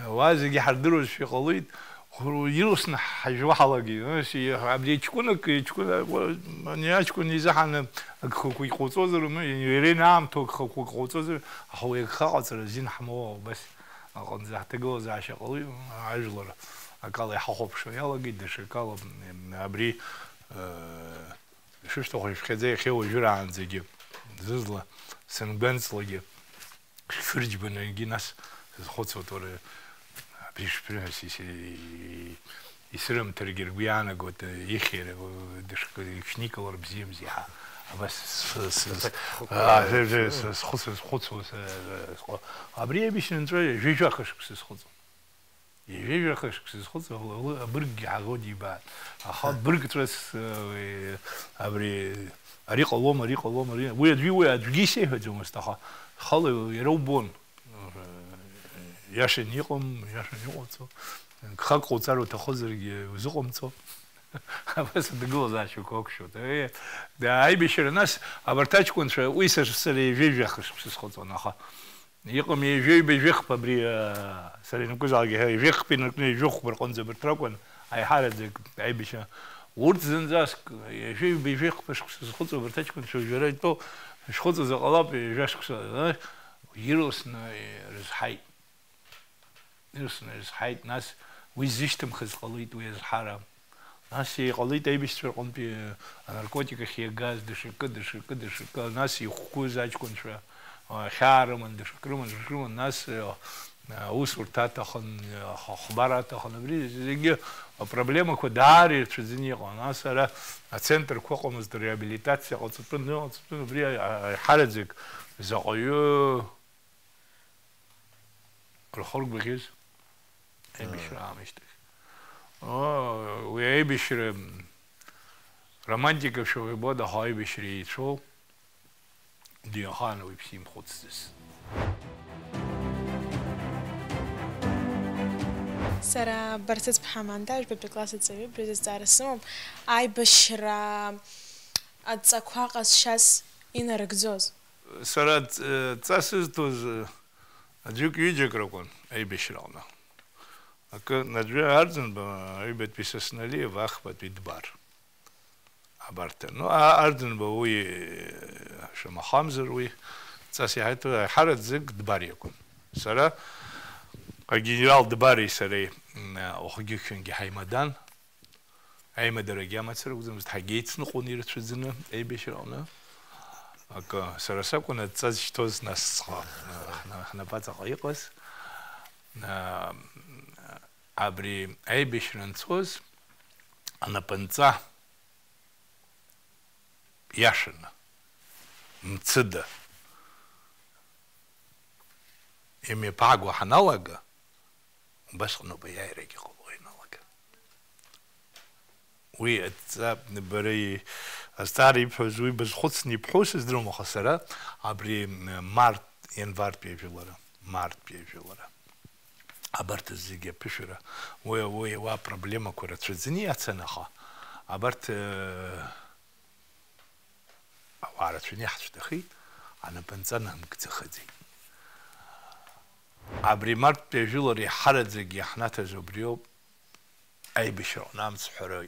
уа зегьы ҳардыруазшәа иҟалеит, ирласны ҳажәуа ҳалагеит, ы, си-, абри ҷкәынак, ҷкәына-, ани аҷкәын изаҳаны агхақәа иҟауҵозар, ы, иара инаамҭоу агхақәа иҟауҵозар, аха уи агха аҟаҵара азин ҳмоуа убас. Аҟынӡа ҳҭагылазаашьа ҟалоит, ажәлар акала иҳахәаԥшуа иалагеит, даҽакала, м, абри, э, шәышәҭаху шәхьаӡа иахьа уажәраанӡагьы, зызла, сангәанҵлагьы, шәырџьбаны егьи нас сазхәыцуеит, уара, абри шәԥрыҳәас ис-, исырымҭаргьы ргәы иаанагоит, ихьи, дышк-, ишникылар бзиамзи ҳәа. Абас с-, с-, с-, Аҭак хықәкыла аа, аиԥш, схы-, схы-, схы-, схәыцуа, с-, с-, схы-, абри аибашьра анҵәа ҩажәа шықәса схыҵуан. Ҩажәа шықәса схыҵуан, ла-, ла-, абырггьы ҳаӷоу дибааит. Аха быргҵәас, э, уи, абри, ари ҟалом, ари ҟалом, ари, уи аӡәи уи аӡәгьы исеиҳәаӡомызт, аха схала иара убон. Иашан иҟам, иашан иҟоуҵо. Гхак ҟауҵар уҭахызаргьы узыҟамҵо. Абас аҭагылазаашьақәа уақәшәоит. Е, да, аибашьра нас, абарҭ аҷкәынцәа, уи сара, сара ҩажәа хышықәса схыҵуан, аха иҟам ҩажәа ҩба жәохә абри, а, сара ианакәызаалак ҩажәа хԥа инаркны ҩажәохә рҟынӡа абарҭ ракәын аиҳараӡак аибашьра. Урҭ зынӡаск ҩажәа ҩба жәохә шықәса зхыҵуа абарҭ аҷкәынцәа уажәы ара итәоу шәхыҵуазар ҟалап, ҩажәа шықәса, а, ирласны ирызҳаит. Ирсны ирызҳаит, нас уи ззышьҭымхыз ҟалеит уи азҳара. Нас иҟалеит аибашьцәа рҟынтәи анаркотик ахь иагаз, даҽакы, даҽакы, даҽакы, нас ихәқәыз аҷкәынцәа, а, хьаа рыман, даҽакы рыман, даҽакы рыман, нас, а, аусурҭа аҭахын, а, х-, хәбар аҭахын, абри зегьы апроблемақәа даара ирцәаӡаны иҟан. Нас ара ацентрқәа ыҟамызт, реабилитациа ҟаҵатәын, ыҟаҵатәын, убри а-, а-, аиҳараӡак заҟаҩы Рхы ргәаӷьыз аибашьра аамышьҭахь. Оо, уи аибашьра романтика шәоу ибода, аха аибашьра еицәоу диахан уи ԥсимхәыцӡаз. Сара Барцыц Ԥҳаманда, жәбатәи класс аҵаҩы, абри азы азҵаара сымоуп, аибашьра адҵақәа ҟазшьас инарыгӡоз. Сара адҵа сызҭоз аӡәык-ҩыџьак ракәын аибашьраҟны. Акы, Наӡәы Арӡынба, аҩбатәи Сасналиев, ахԥатәи Дбар. Абарҭ, ну, а-, Арӡынба уи, шамахамзар, уи дҵас иҳаиҭо, аиҳараӡак Дбар иакәын. Сара, агенерал Дбари сареи, м, уахгьы-ҽынгьы ҳаимадан, аимадарагьы амацара акәӡамызт, ҳагьеицныҟәон ирацәаӡаны аибашьраҟны. Акы, сара сакәын адҵа зышьҭоз насҵҟа, ҳна-, ҳнапаҵаҟа иҟаз. А, абри аибашьра анцоз, анапынҵа иашаны, мцыда имҩаԥаагәа ҳаналага, убасҟаноуп аиааирагьы ҟало ианалага. Уи адҵа, бара и-, азҵаара ибҳәаз, уи базхәыцны ибҳәоу сыздыруам, аха сара абри, м, март, ианвартәи ажәылара, марттәи ажәылара. Абарҭ зегьы аԥышәара, уи, уи, уа проблемақәа рацәаӡаны иацын, аха абарҭ, э, ауаа рацәаны иаҳцәҭахеит, анапынҵа намкӡахаӡеит. Абри марттәи ажәылара иҳараӡак иаҳнаҭаз убриоуп, аибашьраҟны амцҳәара,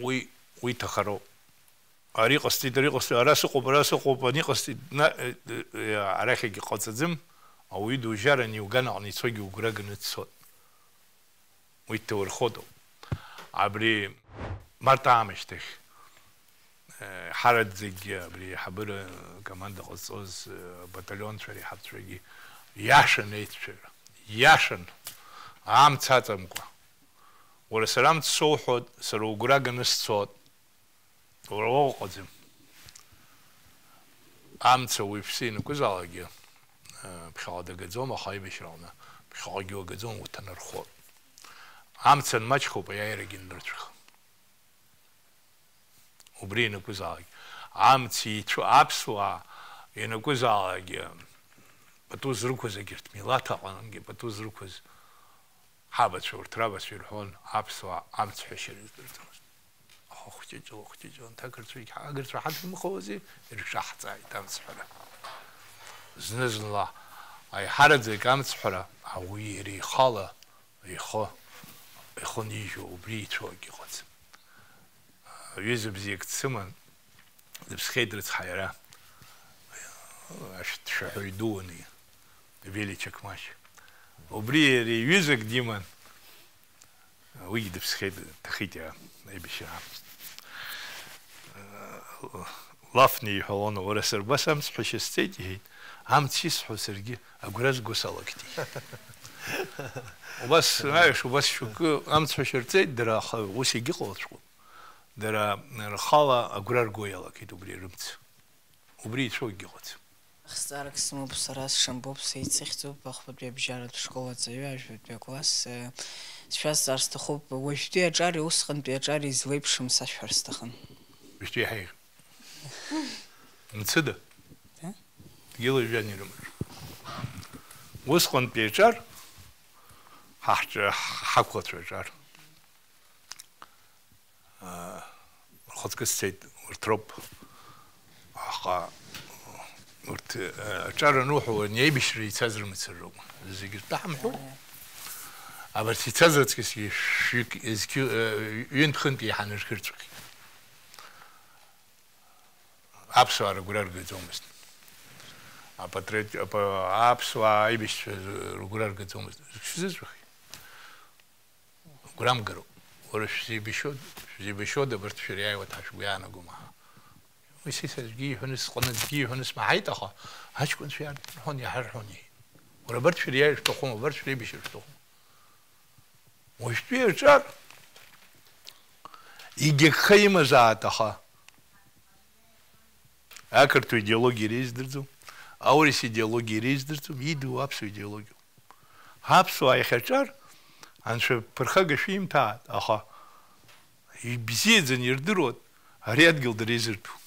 уи, уи ҭахароуп. Ари ҟасҵеит, ари ҟасҵеит, ара сыҟоуп, ара сыҟоуп, ани ҟасҵеит, на-, э, э, арахь егьҟаҵаӡым, ауаҩы дужьараны иуган аҟны ицогьы угәра ганы дцот. Уи дҭаурхотоуп. Абри март аамышьҭахь, э, ҳараӡәгьы абри аиҳабыра команда ҟазҵоз, э, баталионцәа реиҳабцәагьы иашан еицәажәара, иашан, амца аҵамкәа. Уара сара амц соуҳәоит, сара угәра ганы сцот. Уара уа уҟаӡам. Амца уаҩԥсы ианакәызаалакгьы, э, ԥхьаҟа дагаӡом, аха аибашьраҟны ԥхьаҟагьы уагаӡом, уҭанархоит. Амца анмаҷхоуп, аиааирагьы анырцәых. Убри ианакәызаалак, амц еицәоу аԥсуаа ианакәызаалакгьы, пату зрықәыз егьырҭ милаҭ аҟынгьы пату зрықәыз ҳабацәа, урҭ рабацәа ирҳәон, аԥсуаа амцҳәашьа рыздырӡомызт. Аха хәҷыҷла, хәҷыҷла анҭ агырцәагь, агырцәа ҳадымхауази, ирҿаҳҵааит амцҳәара. Зны-зынла аиҳараӡак амцҳәара ауаҩы иара ихала ихы, ихы нижьуа, убри ицәоугьы ыҟаӡам. Ҩыза бзиак дсыман, дыԥсхьеит рыцҳа иара. Ашәҭшәаҳәаҩ дууаны, Вели Чакмач. Убри иара иҩызак диман, уигьы дыԥсхьеит, дҭахеит иара, аибашьра. Лафны иҳәалон, уара сырбас амцҳәашьа сцеит, иҳәеит, амц исҳәо саргьы агәра зго салагеит, иҳәеит. Убас, знаешь, убас шьоукы амцҳәашьа рҵеит, дара, аха ус егьыҟалҵәҟьом. Дара рхала агәра рго иалагеит убри рымц. Убри ицәоугьы ыҟаӡам. Ахсҵаарак сымоуп, сара сшамбоуп, сеицыхьӡуп, ахԥатәи абжьаратә школ аҵаҩы, ажәбатәи акласс, э, сшәазҵаар сҭахуп, уажәтәи аҿари усҟантәи аҿари злеиԥшым сашәҳәар сҭахын. Уажәтәи иаҳа еиӷьуп. Мцыда? Да? Дгьыли жәҩани рымаҿ. Усҟантәи аҿар, ҳа ҳҿы-, ҳақәлацәа аҿар. Аа, рхаҵкы сцеит, урҭ роуп. Аха урҭ, э, аҿар ануҳәо, уи аибашьра ицаз рымацара ракәын. Зегьы ртәы ҳамҳәо. Абарҭ ицаз аҵкьысгьы шәҩык, зқьы, э, ҩынтә-хынтә еиҳаны рхырҵәахит. Аԥсуаа рыгәра ргаӡомызт. Апатриот-, апа-, аԥсуаа аибашьцәа рыгәра ргаӡомызт. Шәзыӡәахи? Гәрамгароуп. Уара шәзеибашьуада, шәзеибашьуада абарҭ шәыриааиуа ҭа шәгәы иаанагома ҳәа. Уи сеиса аӡәгьы иҳәаны, сҟны аӡәгьы иҳәаны смаҳаит, аха аҷкәынцәа иаарҳәон, иаҳарҳәон, иҳәеит. Уара абарҭ шәыриааир шәҭахума, абарҭ шәреибашьыр шәҭахума? Уажәтәи аҿар егьагха имазаат, аха ақырҭуа идеологиа иреиздырӡом, аурыс идеологиа иреиздырӡом, идуу аԥсуа идеологиа. Аԥсуаа иахьаҿар, анцәа ԥырхага шәимҭааит, аха ибзиаӡаны ирдыруан ари адгьыл дара изырҭәу.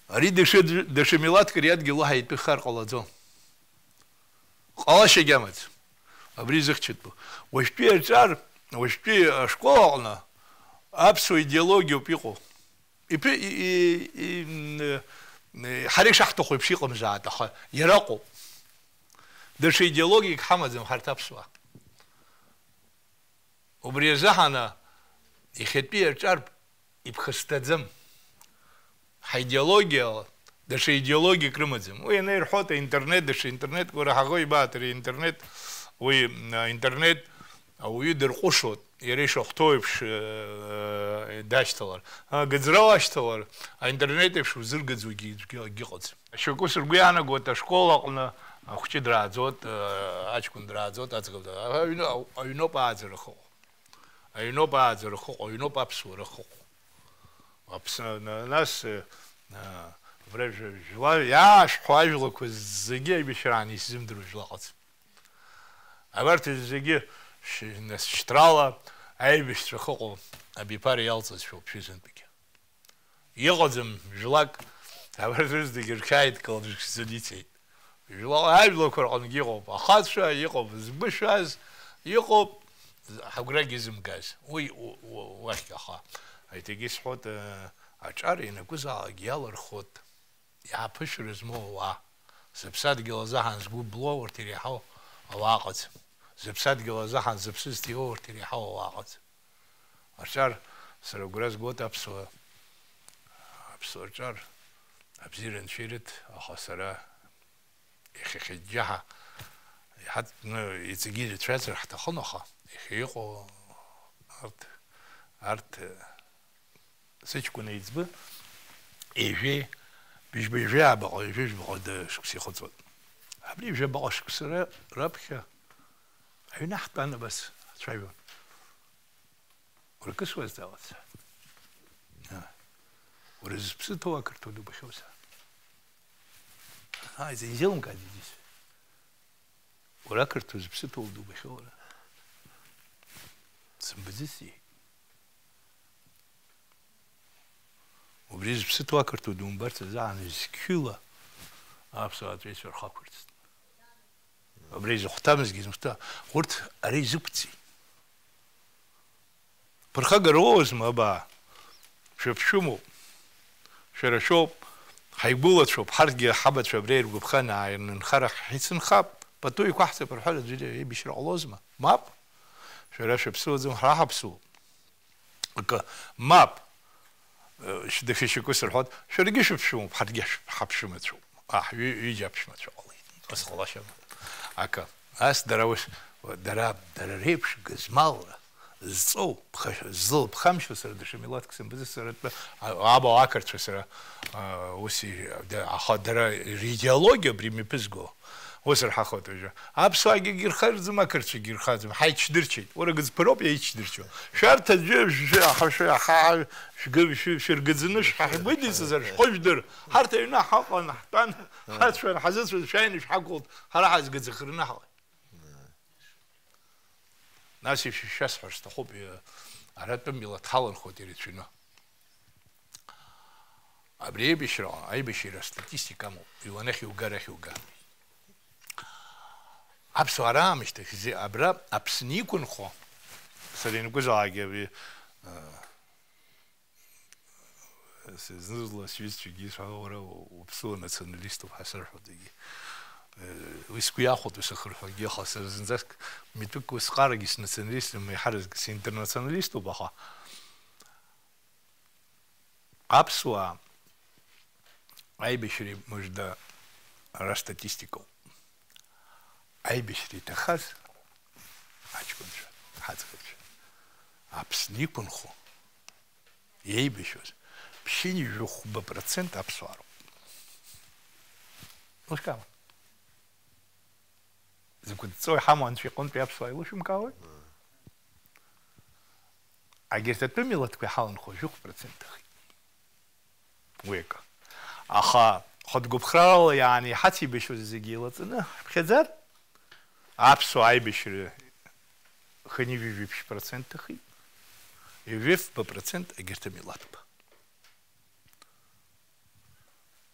Ари даҽа, даҽа милаҭк ари адгьыл уаҳа итәы хар ҟалаӡом. Ҟалашьагьы амаӡам. Абри зыхьчатәу. Уажәтәи аҿар, уажәтәи ашкол аҟны аԥсуа идеологиоуп иҟоу. Иԥы-, и-, и-, и-, н-, н-, ҳара ишаҳҭаху еиԥш иҟамзаат, аха иара ыҟоуп. Даҽа идеологиак ҳамаӡам ҳарҭ аԥсуаа. Убри азыҳәан иахьатәи аҿар иԥхасҭаӡам. Ҳаидеологиа даҽа идеологиак рымаӡам. Уи ианаирҳәоит аинтернет, даҽа интернетк, уара ҳаӷоу ибааҭыр аинтернет, уи, а, интернет ауаҩы дырҟәышуеит, иара ишахәҭоу еиԥш, э, дашьҭалар. А, гыӡрала ашьҭалар, аинтернет еиԥш узыргаӡогьы аӡәгьы акгьы ыҟаӡам. Шьоукы сыргәы иаанагоит, ашкол аҟны ахәҷы драаӡоит, э, аҷкәын драаӡоит, аӡӷаб дра-, аҩны, аҩноуп ааӡара ахыҟоу. Аҩноуп ааӡара ахыҟоу, аҩноуп аԥсуара ахыҟоу. Аԥсны, на-, нас, э, а, абра жәа-, жәла-, иаашәҳәо ажәлақәа зегьы аибашьраан исзымдыруа жәла ыҟаӡам. Абарҭ зегьы шь-, нас шьҭрала аибашьцәа ахыҟоу абиԥара иалҵызшәоуп шәызынтәгьы. Иҟаӡам жәлак, абарҭ рызегьы рҽааидкыланы ишәзыдиҵеит. Жәлар, ажәлақәа рҟынгьы иҟоуп ахацәа, иҟоуп згәы шәаз, иҟоуп ҳагәрагьы зымгаз. Уи у-, у-, уахь аха, аиҭагьы исҳәоит, э, аҿар ианакәызаалак иалырхуеит, иааԥышәара змоу ауаа. Зыԥсадгьыл азыҳәан згәы блоу урҭ иреиҳау ауаа ыҟаӡам. Зыԥсадгьыл азыҳәан зыԥсы зҭиуа урҭ иреиҳау ауаа ыҟаӡам. Аҿар сара агәра згоит аԥсуа, аԥсуа ҿар абзиара анцәа ирыҭ, аха сара иахьа хьыҷҷаҳа иҳадтәны иҵегьы ирацәаҩзар ҳҭахын, аха иахьа иҟоу арҭ, арҭ, сыҷкәын еиҵбы ҩажәеи, быжьба ҩажәи аабаҟа, ҩажәи жәбаҟа шықәса ихыҵуан. Абри ҩажәи абаҟа шықәса ра-, раԥхьа аҩны ҳтәан абас ҳцәажәон. Уара кы суазҵаауа, сҳәеит. Уара зыԥсы ҭоу ақырҭуа дубахьоу, сҳәеит. Ааи, изеилымкааӡеит, џьысшьеит. Уара ақырҭуа зыԥсы ҭоу дубахьоу, уара. Сымбаӡаци? Убри зыԥсы ҭоу ақырҭуа думбарц азыҳәан зқьҩыла аԥсуаа аҵәеицәа рхы ақәырҵт. Абри изыхәҭамызгьы изыхәҭа-, урҭ ара изықәҵи? Ԥырхагара уоуазма, абаа? Шәыԥшәымоуп. Шәара шәоуп. Ҳаигәылацәоуп. Ҳарҭгьы ҳабацәа абра иргәаԥхан, ааирнынхар ахь ҳицынхап. Пату иқәаҳҵап рҳәар аӡәыр еибашьра ҟалозма? Мап. Шәара шәыԥсуаӡам, ҳара ҳаԥсуоуп. Акы, мап. Э, шь-, даҽа шьоукы сырҳәоит, шәаргьы шәыԥшәымоуп, ҳаргьы ҳшә-, ҳаԥшәмацәоуп. Аҳ, ҩы-, ҩыџьа аԥшәмацәа ҟалеит. Ус ҟалашьама? Акы, ас дара ус, дара, дара реиԥш гызмалра зҵоу, ԥха-, злылԥхамшьо сара даҽа милаҭк сымбаӡац, сара тәы, а-, абаҟа ақырҭцәа сара, а, ус и-, да-, аха дара ридеологиа абри мҩаԥызго. Ус рҳәахуеит уажәы. Аԥсуаагьы ирхаӡом, ақырҭцәагьы ирхаӡом. Ҳаичдырчеит. Уара гыӡԥыроуп иаичдырчо. Шәарҭ аӡәы, шәы-, ҳа-, шәы-, ҳа-, шәгы-, шәы-, шәыргаӡаны шәҳа-, ҳгәыдиҵазар, шәхы жәдыр. Ҳарҭ аҩны ҳаҟан, ҳтәан, ҳацәан, ҳазыцәан, шәааины шәҳақәлт, ҳара ҳазгаӡахараны ҳаҟан. Нас ишәа-, шәасҳәар сҭахуп, э, ара тәым милаҭ ҳаланхоит ирацәаҩны. Абри аибашьраҟа, аибашьра астатистика амоуп, иуанахь иуга, арахь иуга. Аԥсуаа раамышьҭахь зи-, абра Аԥсны иқәынхо, сара ианакәызаалакгьы абри, э, зны-зынла сҩызцәагьы исҳәо, уара уаԥсуа националиступ ҳәа сырҳәоит егьи. Э, уи сгәы иахәоит, ус ахырҳәагьы, аха сара зынӡаск митәык усҟарагьы снационалистым, еиҳаразнак синтернационалиступ, аха Аԥсуаа аибашьреи мыжда ара статистикоуп. Аибашьра иҭахаз аҷкәынцәа, ҳаӡӷабцәа, Аԥсны иқәынхо, иеибашьуаз, ԥшьынҩажәи хәба процент аԥсуаа роуп. Ус кама? Зықәыдҵо иҳамоу Анцәа иҟынтәи аԥсуаа илышәымкаауеи? Егьырҭ атәым милаҭқәа иҳаланхо жәохә процент ҭахеит. Уи акы. Аха хатә гәыԥхрала иааны иҳацеибашьуаз зегьы еилаҵаны ҳаԥхьаӡар, аԥсуаа аибашьра хынҩажәи жәиԥшь процент ҭахеит, ҩажәи фба процент егьырҭ амилаҭқәа.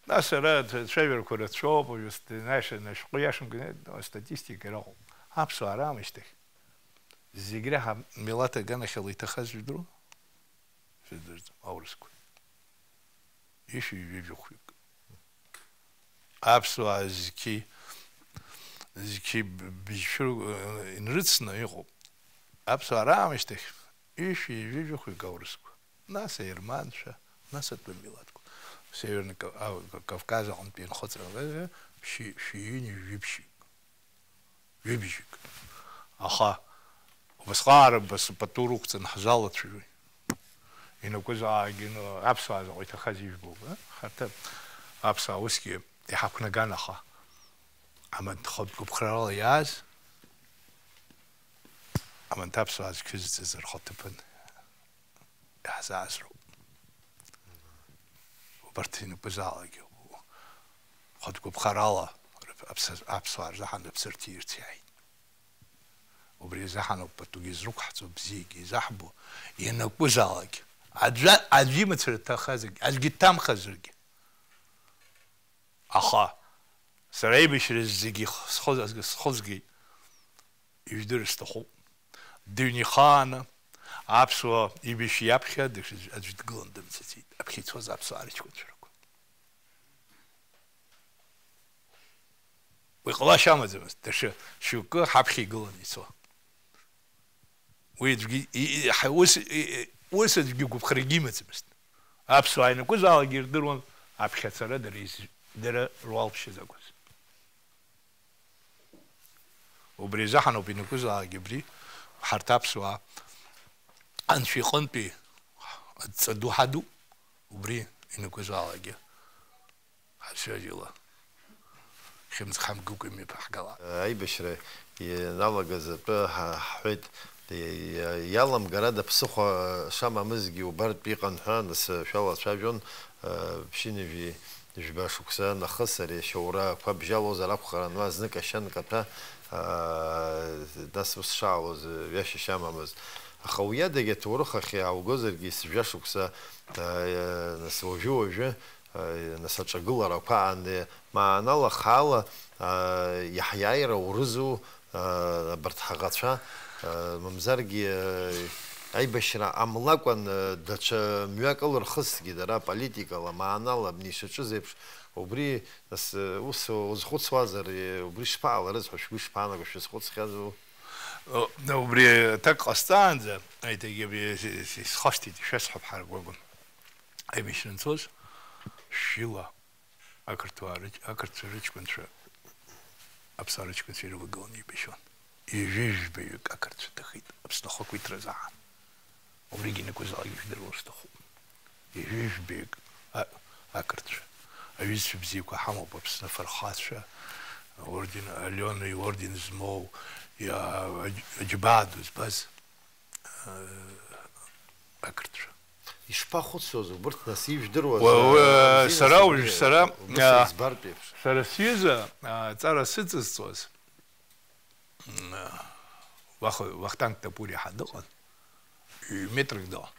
Нас ара ацәажәарақәа рацәоуп, уажәы ст-, знаешь, ашәҟәы иашамкәа, астатистика рахәуп. Аԥсуаа раамышьҭахь, зегь реиҳа милаҭ аганахьала иҭахаз жәдыруа? Шәыздырӡом, аурысқәа. Ишәи ҩажәи хәҩык. Аԥсуаа зқьи, зқьи быжьшәыр, э, инрыцны иҟоуп. Аԥсуаа раамышьҭахь ишәи ҩажәи хәҩык аурысқәа. Нас аерманцәа, нас атәым милаҭқәа. Северный Ка-, а, Кавказ аҟынтәи инхыҵран, э, шәи-, шәи ҩынҩажәи жәиԥшьҩык. Ҩыбжьык. Аха убасҟаара бас-, пату рықәҵаны ҳзалацәажәоит. Инакәызаалакгьы, ну, аԥсуаа заҟа иҭахаз ижәбоуп, а? Харҭ аԥсуаа усгьы иҳақәнаган, аха аманҭ хатә гәыԥхарала иааз, аманҭ аԥсуаа зқьызҵаз рхаҭыԥан иаҳзаазроуп. Убарҭ инакәызаалакгьы хатә гәыԥхарала аԥс-, аԥсуаа рзаҳан рыԥсы рҭиирц иааит. Убри азы ҳаноуп патугьы зрықәҳҵо, бзиагьы изаҳбо, ианакәызаалак, аӡәы, аӡәы имацара дҭахазаргьы, аӡәгьы дҭамхазаргьы. Аха сара аибашьра зегьы схы-, схызгеит, ижәдыр сҭахуп. Дыҩн ихааны, аԥсуа ибжьы иаԥхьа даҽаӡә аӡәы дгылан дымцаӡеит, аԥхьа ицоз аԥсуаа рыҷкәынцәа ракәын. Уи ҟалашьа амаӡамызт, даҽа шьоукы ҳаԥхьа игыланы ицо. Уи аӡәгьы, и-, и-, ҳа-, ус, и-, и-, ус аӡәгьы гәыԥхарагьы имаӡамызт. Аԥсуаа ианакәызаалакгьы ирдыруан, аԥхьацара дара из-, дара руалԥшьа закәыз. Убри азыҳәаноуп ианакәызаалакгьы абри ҳарҭ аԥсуаа Анцәа иҟынтәи адҵа ду ҳадуп, убри ианакәызаалакгьы. Ҳацәажәала, хьымӡӷ ҳамгыкәа имҩаԥаҳгалап. Аибашьра ианалагаз атәы ҳа-, ҳҳәеит, иа-, иа-, иаламгарада ԥсыхәа шамамызгьы убартә иҟан ҳәа, нас шәалацәажәон, а, ԥшьынҩажәи жәба шықәса нахыс ари ашьоурақәа бжьалозар акәхарын, уа знык ашьанк аҭәа, а, нас ус шаауаз ҩашьа шамамыз. Аха уи адагьы аҭоурых ахь иааугозаргьы, сжәа шықәса, а, нас уажәы-уажәы, нас аҿагыларақәа аан, маанала, хаала, а, иаҳиааира урызу, а, абарҭ ҳаӷацәа, а, мамзаргьы, а, аибашьра ҟамлакәан, а, даҽа мҩак ылырхызҭгьы дара, политикала, маанала, абни ишаҿыз еиԥш, убри, нас, ус узхәыцуазар, убри шԥаҟаларыз ҳәа шәгәы ишԥаанаго, шәазхәыцхьазу? О, убри аҭак ҟасҵаанӡа, аиҭагьы абри исхашҭит, ишәасҳәап ҳаргәагәан. Аибашьра анцоз, шәшьыла ақырҭуаа рыҷ-, ақырҭцәа рыҷкәынцәа, аԥсуаа рыҷкәынцәа ирывагыланы еибашьуан. Ҩажәи жәбаҩык ақырҭцәа ҭахеит, Аԥсны ахақәиҭра азаҳан. Убригьы ианакәызаалак ижәдыруа сҭахуп. Ҩажәи жәбаҩык, а-, ақырҭцәа. Аҩызцәа бзиақәа ҳамоуп, Аԥсны афырхацәа, аорден, Алиона иорден змоу, иа-, аџь-, аџьабаа ду збаз. Ақырҭцәа. Ишԥахәыцуаз убырҭ, нас, ижәдыруаз, уа-, уа-, а, сара бзиа уажә, сара, убыс а, избартә еиԥш. Сара сҩыза, а, аҵара сыҵазҵоз, м, а, Вах-, Вахтанг Тапури ҳәа дыҟан, ҩ-метрак дыҟан.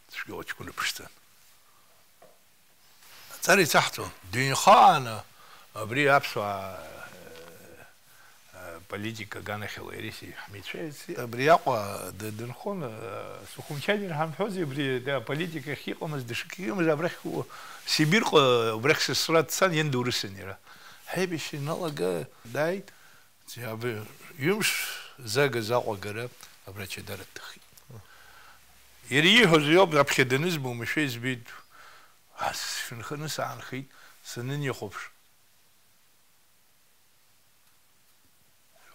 Цәгьала ҷкәына ԥшӡан. Аҵара ицаҳҵон. Дыҩнхааны абри аԥсуаа, э, политика аганахьала иареи сеи ҳмицәеит. Абри Аҟәа д-, дынхон, э, Сухумчанер ҳамҳәози, абри, да, политика ахь иҟамыз, дышкы имаз, абрахь у-, Сибирҟа, убрахь сасра дцан, иан дурысын иара. Ҳаибашьра иналага дааит. Абри ҩымш загаз Аҟәа агара абра ачадара дҭахеит. Иара ииҳәоз иоуп, аԥхьа данызба, уамашәа избеит. Ас сшәынханы саанхеит, санынихәаԥш.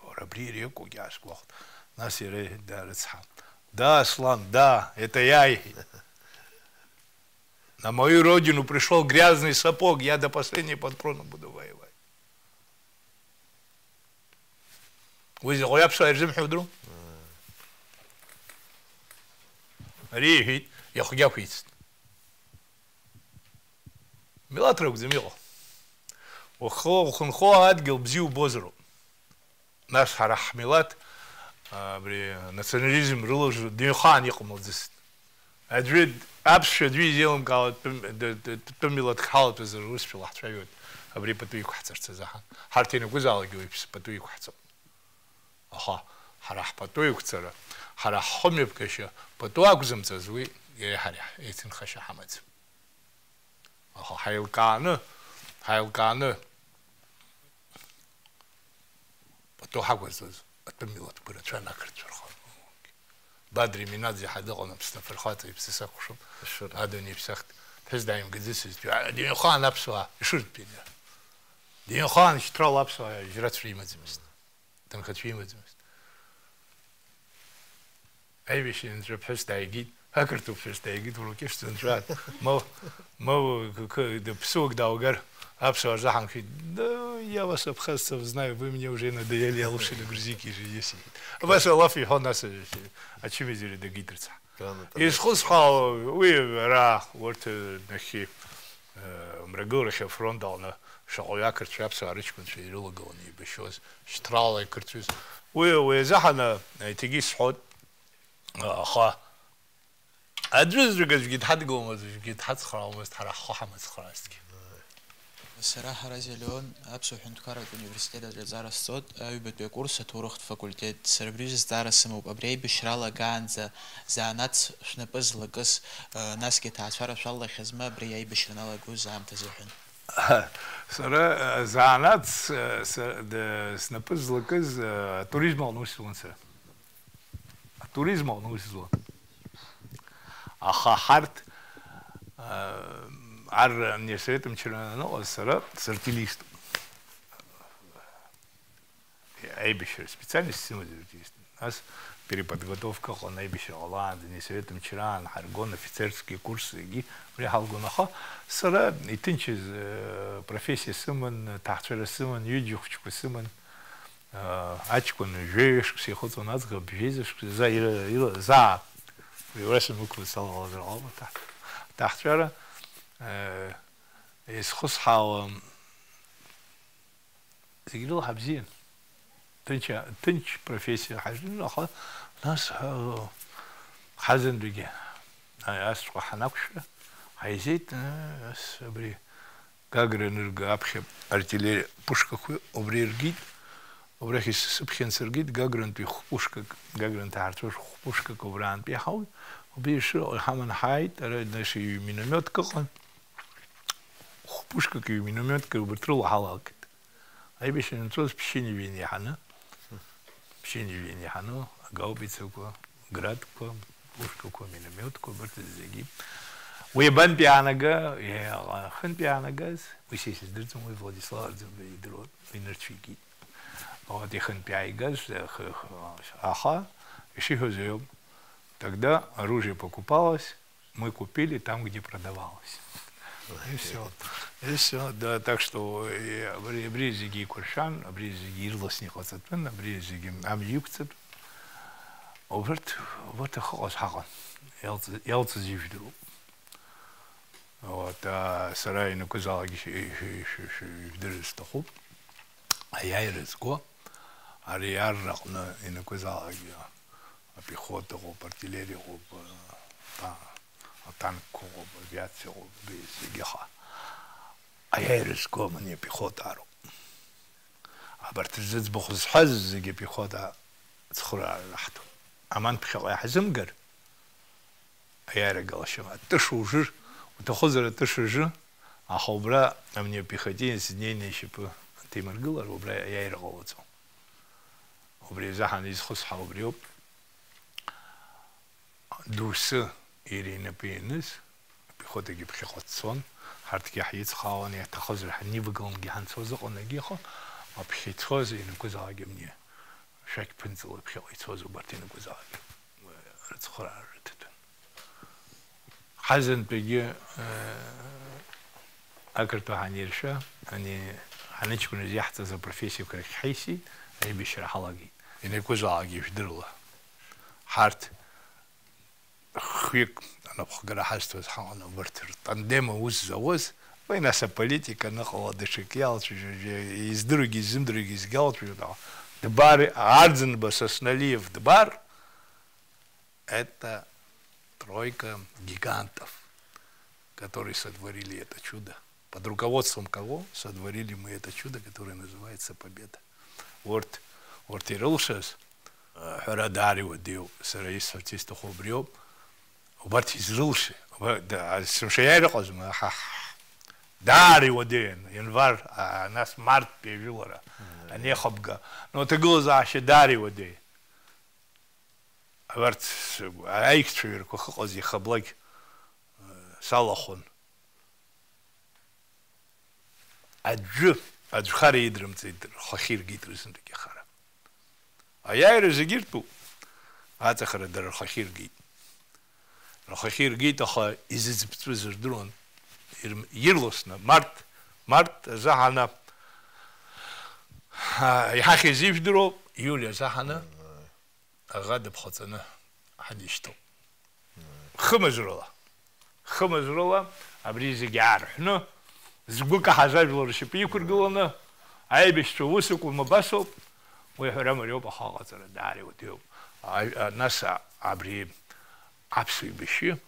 Уара, абри иара иакәугь аасгәахәт. Нас иара даарыцҳа. Да, Аслан, да, это я, иҳәеит. На мою родину пришёл грязный сапог, я до последнего патрона буду воевать. Уи заҟаҩы аԥсуаа ирзымҳәо удыруоу? Ари иҳәеит, иахәгьы ақәицт. Милаҭ ракәӡам иҟоу. Ухы-, ухынҳәуа адгьыл бзиа убозароуп. Нас ҳара ҳмилаҭ, а, абри национализм рылажу дыҩхаан иҟамлаӡацт. Аӡәы, аԥсшәа аӡәы изеилымкаауа тәым-, д-, д-, тәым милаҭк ҳалатәазар, урысшәала ҳцәажәоит, абри пату иқәҳҵарц азыҳәан. Ҳарҭ ианакәызаалакгьы уаҩԥс пату иқәҳҵом. Аха ҳара ҳпату иқәҵара, ҳара ҳхымҩаԥгашьа пату акәзымҵаз, уи иареи ҳареи еицынхашьа ҳамаӡам. Аха ҳаилкааны, ҳаилкааны пату ҳақәызҵаз атәым милаҭқәа рацәан ақырҭцәа рҟны. Бадра Минаӡе ҳәа дыҟан, Аԥсны афырхаҵа, иԥсы сакәхшоуп, Ашыра. Адунеи иԥсахт, ԥҳәыс дааимгаӡацызт, а, дыҩнхаан аԥсуаа ишыртәу иара. Дыҩнхаан шьҭрала аԥсуаа жьрацәа имаӡамызт, ҭынхацәа имаӡамызт. Аибашьра анҵәа ԥҳәыс дааигеит, ақырҭуа ԥҳәыс дааигеит, урокешт анҵәа, ма, ма, к-, к-, д-, ԥсуак дааугар, аԥсуаа рзаҳамхеит, да, я вас абхазцев знаю, вы мне уже надоели, я лучше на грузинке женюсь, иҳәеит. Абас алаф иҳәон, нас, э, ачымазаҩы дагеит рыцҳа. Грамота. Изхысҳәаауа, уи ара, урҭ, э, нахьхьи, э, мрагыларахь афронт аҟны шаҟаҩы ақырҭцәа аԥсуаа рыҷкәынцәа ирылагыланы еибашьуаз, шьҭрала иқырҭҩыз. Уи, уи азыҳәан, э, иҭегьы исҳәот, э, аха аӡәызҩык аӡәгьы дҳадгыломызт, аӡәгьы дҳацхраауамызт, ҳара ҳхы ҳамыцхраазҭгьы. Сара Ҳараз Леон, Аԥсуа ҳәынҭқарратә университет аҿы аҵара сҵоит, аҩбатәи акурс аҭоурыхтә факультет. Сара абри аҩыза зҵаара сымоуп, абри аибашьра алагаанӡа занааҭс шәнапы злакыз, э, насгьы аҭаацәара шәалалахьазма абри аибашьра аналагоз аамҭазы ҳәа? Сара, э, занааҭс, э, са-, д-, снапы злакыз, э, атуризм аҟны усзуан сара. Атуризм аҟны усзуан. Аха ҳарҭ, э, ар-, ани асовет мчра аныҟаз сара сартилиступ. Аибашьра специальность сымазаргьы, нас переподготовка ыҟан, аибашьра ҟалаанӡа, ани асовет мчраан ҳаргон, офицерский курс, зегьы убри ҳалгон, аха сара иҭынчыз, э, профессиа сыман, ҭаацәара сыман, ҩыџьа хәыҷқәа сыман, э, аҷкәын жәаҩа шықәса ихыҵуан, аӡӷаб жәеиза шықәса, заа ира-, ира-, заа, уи уа сымықәлаз салалазар ҟалон, аҭаҳ-, аҭаҳцәара, э, изхысҳәаауа, Зегь рыла ҳабзиан. Ҭынч, ҭынч профессиа ҳазнын, аха нас, ҳа-, ҳазынтәигьы, а-, асҵәҟьа ҳанақәшәа, ҳаизеит, а, ас абри Гагра анырга аԥхьа артиллериа пушкақәа убри иргеит, убрахь ис-, сыԥхьан сыргеит, Гагрантәи хә-пушкак, Гагра анҭаҳарцәоз хә-пушкак убраантәи иаҳауеит, убри ишыҟоу иҳаман ҳааит, ара, нас, ҩ-миномиотк ыҟан, хә-пушкак, ҩ-миномиотк убарҭ рыла ҳалалкит. Аибашьра анцоз ԥшьынҩажәа иаҳаны, ԥшьынҩажәа иаҳаны агаубицақәа, градқәа, пушкақәа, миномиотқәа, абарҭ зегьы. Уи абантәи иаанага, иа-, ахынтә иаанагаз, уи са исыздырӡом, уи Владислав Арӡынба идыруан, уи нырцә икит. Вот, ихынтә иааигаз, х-, х-, аха, ишиҳәоз иоуп, тогда оружие покупалось, Мы купили там, где продавалось. И всё. И всё, да, так что, э, абри, абри зегьы еиқәыршәан, абри зегьы ирласны иҟаҵатәын, абри зегьы амҩа иқәҵатәын. Убырҭ, убырҭ ахы ыҟаз ҳаҟан, иалҵ-, иалҵыз ижәдыруп. Вот, а, сара ианакәызаалак ишәдырыр сҭахуп. Аиааира зго, ари арраҟны ианакәызаалакгьы, апехота ыҟоуп, артиллериа ыҟоуп, а, та-, атанкқәа ыҟоуп, авиациа ыҟоуп, абри зегьы ха-, аиааира зго амани апехотаароуп. Абарҭ рзы зыӡбахә зҳәаз зегьы апехота цхыраара раҳҭон. Аман ԥхьаҟа иаҳзымгар, аиааира галашьам. Атыша ужыр, уҭахызар атыша жы, аха убра амни апехотинец днеины ишьапы ҭимыргылар, убра аиааира ҟалаӡом. Убри азыҳәан изхысҳәаау убриоуп. Доусы иара инапы ианыз, апехотагьы ԥхьаҟа дцон, ҳарҭгьы ҳицхраауан, иаҳҭахызар ҳанивагылангьы ҳанцоз ыҟан, егьи, аха аԥхьа ицоз ианакәызаалакгьы амни шәақь ԥынҵала ԥхьаҟа ицоз убарҭ ианакәызаалакгьы рыцхыраара рыҭатәын. Ҳазынтәигьы, э, ақырҭуа ҳаниршәа, ани ҳаныҷкәыназ иаҳҵаз апрофессиақәа рахь ҳаисит, аибашьра ҳалагеит. Ианакәызаалакгьы ижәдыруа. Ҳарҭ хҩык анапхгара ҳазҭоз ҳаҟан, убарҭ ртандем аус зауаз, уи нас аполитика аныҟала даҽакы иалацәажәо, издыруагьы изымдыруагьы зегь алацәажәон, аха Дбар, Арӡынба Сасналиев Дбар, это тройка гигантов, которые сотворили это чудо. Под руководством кого сотворили мы это чудо, которое называется Победа? Урҭ, урҭ ирылшаз, э, ҳәара даара иуадаҩуп. Сара исҳәарц исҭаху убриоуп. Убарҭ изрылшеи? Уба-, да, а, сымшаиааира ыҟазма? Аҳаҳ. Даара иуадаҩын. Январ, а, нас марттәи ажәылара. Мм. Анеихыбга. Но аҭагылазаашьа даара иуадаҩын. Абарҭ с-, аиқәцәа ҩырқәа ахьыҟаз иахьа блакь, э, салахәын. Аӡәы, аӡәы хара идрымҵеит, рхахьы иргеит рызынтәык ихара. Аиааира зегьы иртәуп, аҵахара дара рхахьы иргеит. Рхахьы иргеит, аха изыӡбҵәыз рдыруан, ирм-, ирласны, март, март азаҳаны, ҳа, иҳахьыз ижәдыруоуп, иули азаҳаны, аӷа дыԥхаҵаны ҳанишьҭоуп. Хымызрала, хымызрала абри зегьы аарҳәны, згәы каҳаз ажәлар ршьапы иқәыргыланы, аибашьцәа ус акәым, абасоуп, уи аҳәара мариоуп, аха аҟаҵара даара иуадаҩуп. А, а, нас, а, абри аԥсуа еибашьҩы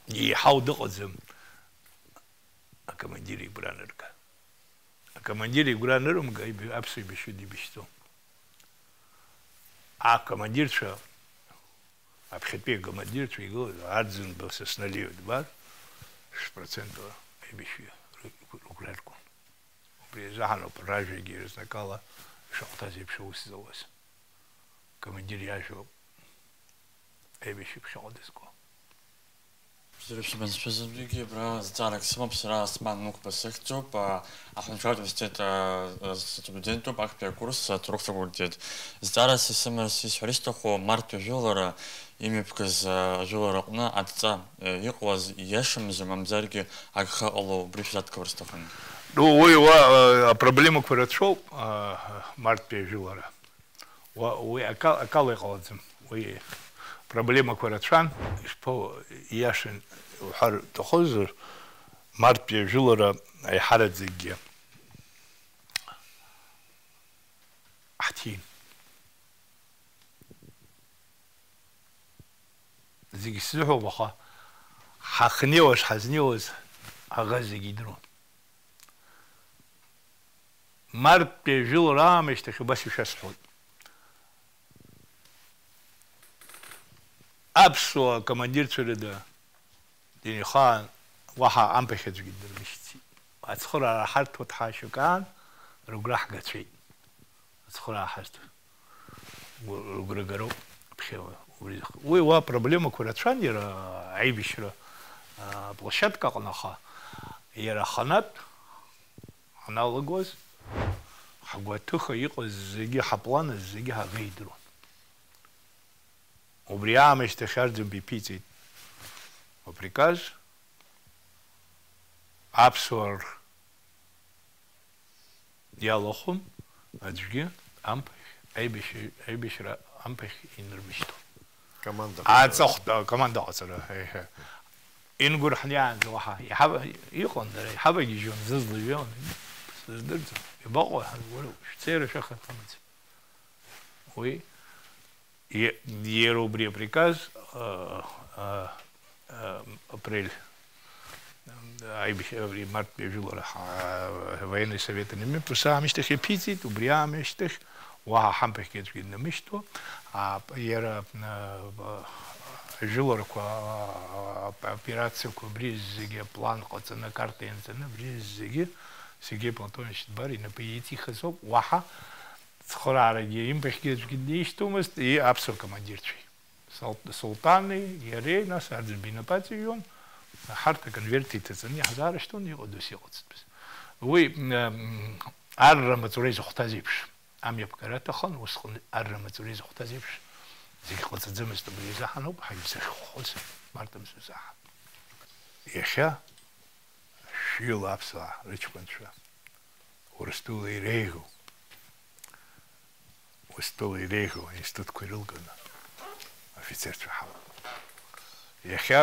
еиҳау дыҟаӡам, акомандир игәра анырга. Акомандир игәра анырымга, иби-, аԥсуа еибашьҩы дибашьӡом. Акомандирцәа, аԥхьатәи акомандирцәа игылаз, Арӡынба, Сасналиа дбар, шә-, процентла аибашьҩы ры-, рыгәра иргон. Убри азаҳаноуп ражәагьы еразнакала ишахәҭаз еиԥш аус зауаз. Акомандир иажәоуп аибашьҩы ԥхьаҟа дызго. Бзиара шәымаз шәызынтәыгьы абра зҵаарак сымоуп, сара Осман Нуқәба сыхьӡуп, а, аҳәынҭқарратә университет, а, а, студентуп, актәи акурс, а, ҭоурых факультет. Зҵаарас исымаз, исҳәар исҭаху, марттәи ажәылара имҩаԥгаз, а, ажәылара аҟны адҵа, а, иҟалаз ииашамзар, мамзаргьы агха ҟало, убри шәзадгылар сҭахын. Ну, уи уа, а, апроблемақәа рацәоуп, а, марттәи ажәылара. Уа-, уи ака-, акала иҟалаӡам. Уи проблемақәа рацәан, ишԥо-, ииашан уҳәар уҭахызар, марттәи ажәылара аиҳараӡакгьы ҳҭин. Зегь сзыҳәоуп, аха ҳахнеиуа шҳазнеиуаз аӷа зегь идыруан. Марттәи ажәылара аамышьҭахь убас ишәасҳәоит. Аԥсуа командирцәа рыда динеихаан, уаҳа амԥахь аӡәгьы дырмышьҭит. Ацхыраара ҳарҭоит ҳәа шьоук аан, рыгәра ҳгацәеит. Ацхыраара ҳарҭоит. Гәы-, рыгәра гароуп, ԥхьа убри зых-, уи уа проблемақәа рацәан, иара аибашьра, а, площадка аҟны, аха иара аханатә ҳаналагоз, ҳгәаҭыха иҟаз зегьы, ҳаплан зегьы ҳаӷеидыруан. Убри аамышьҭахь Арӡынба иԥиҵеит априказ, аԥсуаа р-, иалахәын, аӡәгьы амԥахь, аибашьра-, аибашьра амԥахь инырмышьҭуан. Команда ҟаҵара. Аҵыхәтәа команда ҟаҵара, еиҳа. Ингәырҳәны иаанӡа уаҳа иҳава-, иҟан дара, иҳавагьежьуан, зызлыжәион, сыздырӡом. Иабаҟоу ҳәа, уара шәцеира шәахаҭамызт. Уи Е-, иара убри априказ, а, а, а, апрель, а, аибашьра, абри марттәи ажәылара ҳа-, военный совет анымҩаԥыса аамышьҭахь иаԥиҵеит, убри аамышьҭахь уаҳа ҳамԥахьгьы аӡәгьы днамышьҭуа, а, иара, а, ажәыларақәа, а, а, операциақәа, абри зегьы аплан ҟаҵаны, акарта ианҵаны, абри зегьы Сергеи Платонович Дбар инапы иҵихыз ауп, уаҳа Цхыраарагьы имԥахьгьы аӡәгьы дишьҭумызт, и-, аԥсуа командирцәеи. Сал-, Султани, иареи, нас Арӡынба инапы аҵаҩуан, ҳарҭ аконверт иҭаҵаны иаҳзаарышьҭуан, иҟадоу сиҟаҵатәыз. Уи, м, арра маҵура изыхәҭаз еиԥш, амҩаԥгара аҭахын, усҟан арра маҵура изыхәҭаз еиԥш, зегь ҟаҵаӡамызт, убри изаҳаноуп ҳаҩ зыхьхәхоз, март амза азаҳан. Иахьа шәҩыла аԥсуаа рыҷкәынцәа. Урыстәыла иреиӷьу, Урыстәыла иреиӷьу аинститутқәа ирылганы афицерцәа ҳамоуп. Иахьа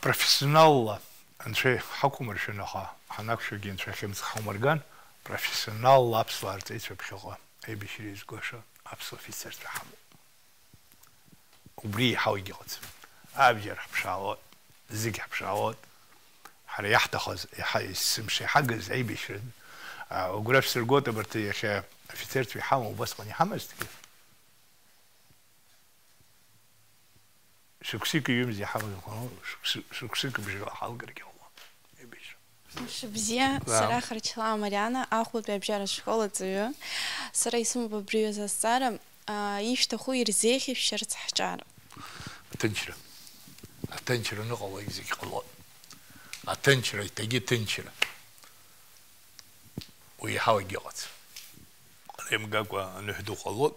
профессионалла Анцәа ҳақәымыршәан, аха ҳанақәшәогьы Анцәа хьымӡӷ ҳаумырган, профессионалла аԥсуаа рҵеицәа ԥхьаҟа аибашьра иазгәаша аԥсуа афицерцәа ҳамоуп. Убри еиҳау егьыҟаӡам. Абџьар ҳԥшаауеит, зегь ҳԥшаауеит. Ҳара иаҳҭахыз, иаҳа-, есымша иҳагыз аибашьра, а, агәра шәсыргоит, абарҭ иахьа афицерцәа иҳамоу убасҟан иҳамазҭгьы. Шықәсыки ҩымзи иҳамаз, шықәсы-, шықәсыки бжала ҳалгаргьы ҟалон. Аибашьра. Мшыбзиа, Да. Сара Харчлаа Мариана, Ахәлатәи абжьаратә школ аҵаҩы. Сара исымоуп абри азы азҵаара, аа, ишәҭаху ирзеиӷьышәшьарц ҳҿар. Аҭынчра. Аҭынчра аныҟалогь зегь ҟалоит. Аҭынчра, еиҭагьы ҭынчра. Уи иаҳауагь ыҟаӡам. Ҟаремгакәа аныҳәа ду ҟалоит.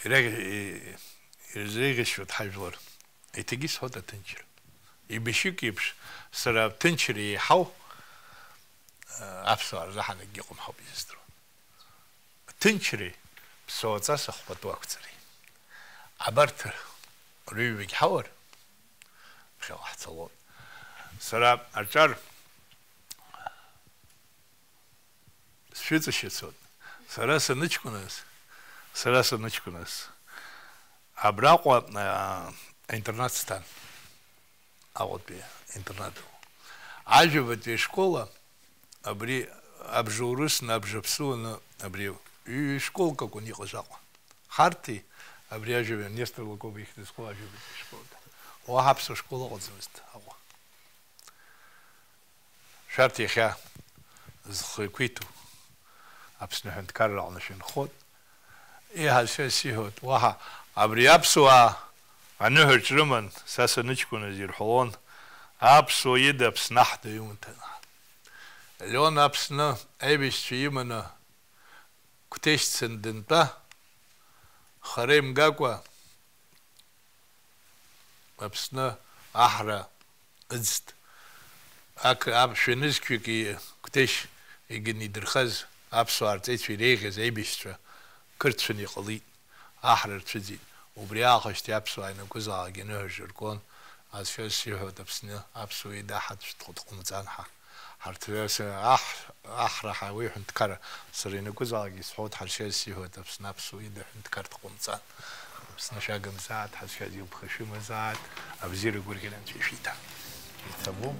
Иреиӷь-, и-, ирзеиӷьасшьоит ҳажәлар. Еиҭагьы исҳәоит аҭынчра. Ибжьык еиԥш, сара аҭынчра еиҳау, а, аԥсуаа рзаҳан акгьы ыҟам ҳәа ауп изыздыруа. Аҭынчреи ԥсуаҵас ахәбатәы ақәҵареи. Абарҭ рыҩбагь ҳауар, ԥхьаҟа ҳцалон. Сара аҿар Сшәыҵашьыцуан. Сара саныҷкәыназ, сара саныҷкәыназ, абраҟа, аа, аинтернат сҭан. Аҟәатәи аинтернат. Ажәабатәи ашкола, абри абжа урысны, абжа ԥсуаны, абри ҩ-, школк акәын иҟаз Аҟәа. Ҳарҭи абри ажәабаҩ Нестор Лакоба ихьӡ зху ажәабатәи ашкол. Уаҳа аԥсуа школ ыҟаӡамызт Аҟәа. Шәарҭ иахьа зхы иқәиҭу Аԥсны аҳәынҭқарра аҟны шәынхоит. Еиҳа сара сиҳәоит, уаҳа абри аԥсуаа аныҳәаҿ рыман, са саныҷкәыназ ирҳәалон, аԥсуа ида Аԥсны аҳ даҩымҭан. Леон Аԥсны аибашьцәа иманы Қәҭешь дцаны дынтәа, хара имгакәа, Аԥсны аҳра ыӡт. Ак-, аԥшәма нызқьҩык и-, Қәҭешь егьанидырхаз аԥсуаа рҵеицәа иреиӷьыз аибашьцәа қырҭшәаны иҟалеит, аҳра рцәыӡит. Убри аахысгьы аԥсуаа ианакәызаалакгьы аныҳәаҿа иргон, Ацәа сиҳәоит, Аԥсны аԥсуа ида ҳаӡә дҟ-, дҟамҵан ҳәа. Ҳарҭ, ас, аҳ-, аҳра ҳауеи ҳәынҭқарра, сара ианакәызаалакгьы исҳәоит, ҳаршьа сиҳәоит, Аԥсны аԥсуа ида ҳәынҭқар дҟамҵан. Аԥсны шәагымзааит, ҳазшаз илԥха шәымазааит, абзиара гәырӷьара Анцәа ишәиҭа. Иҭабуп.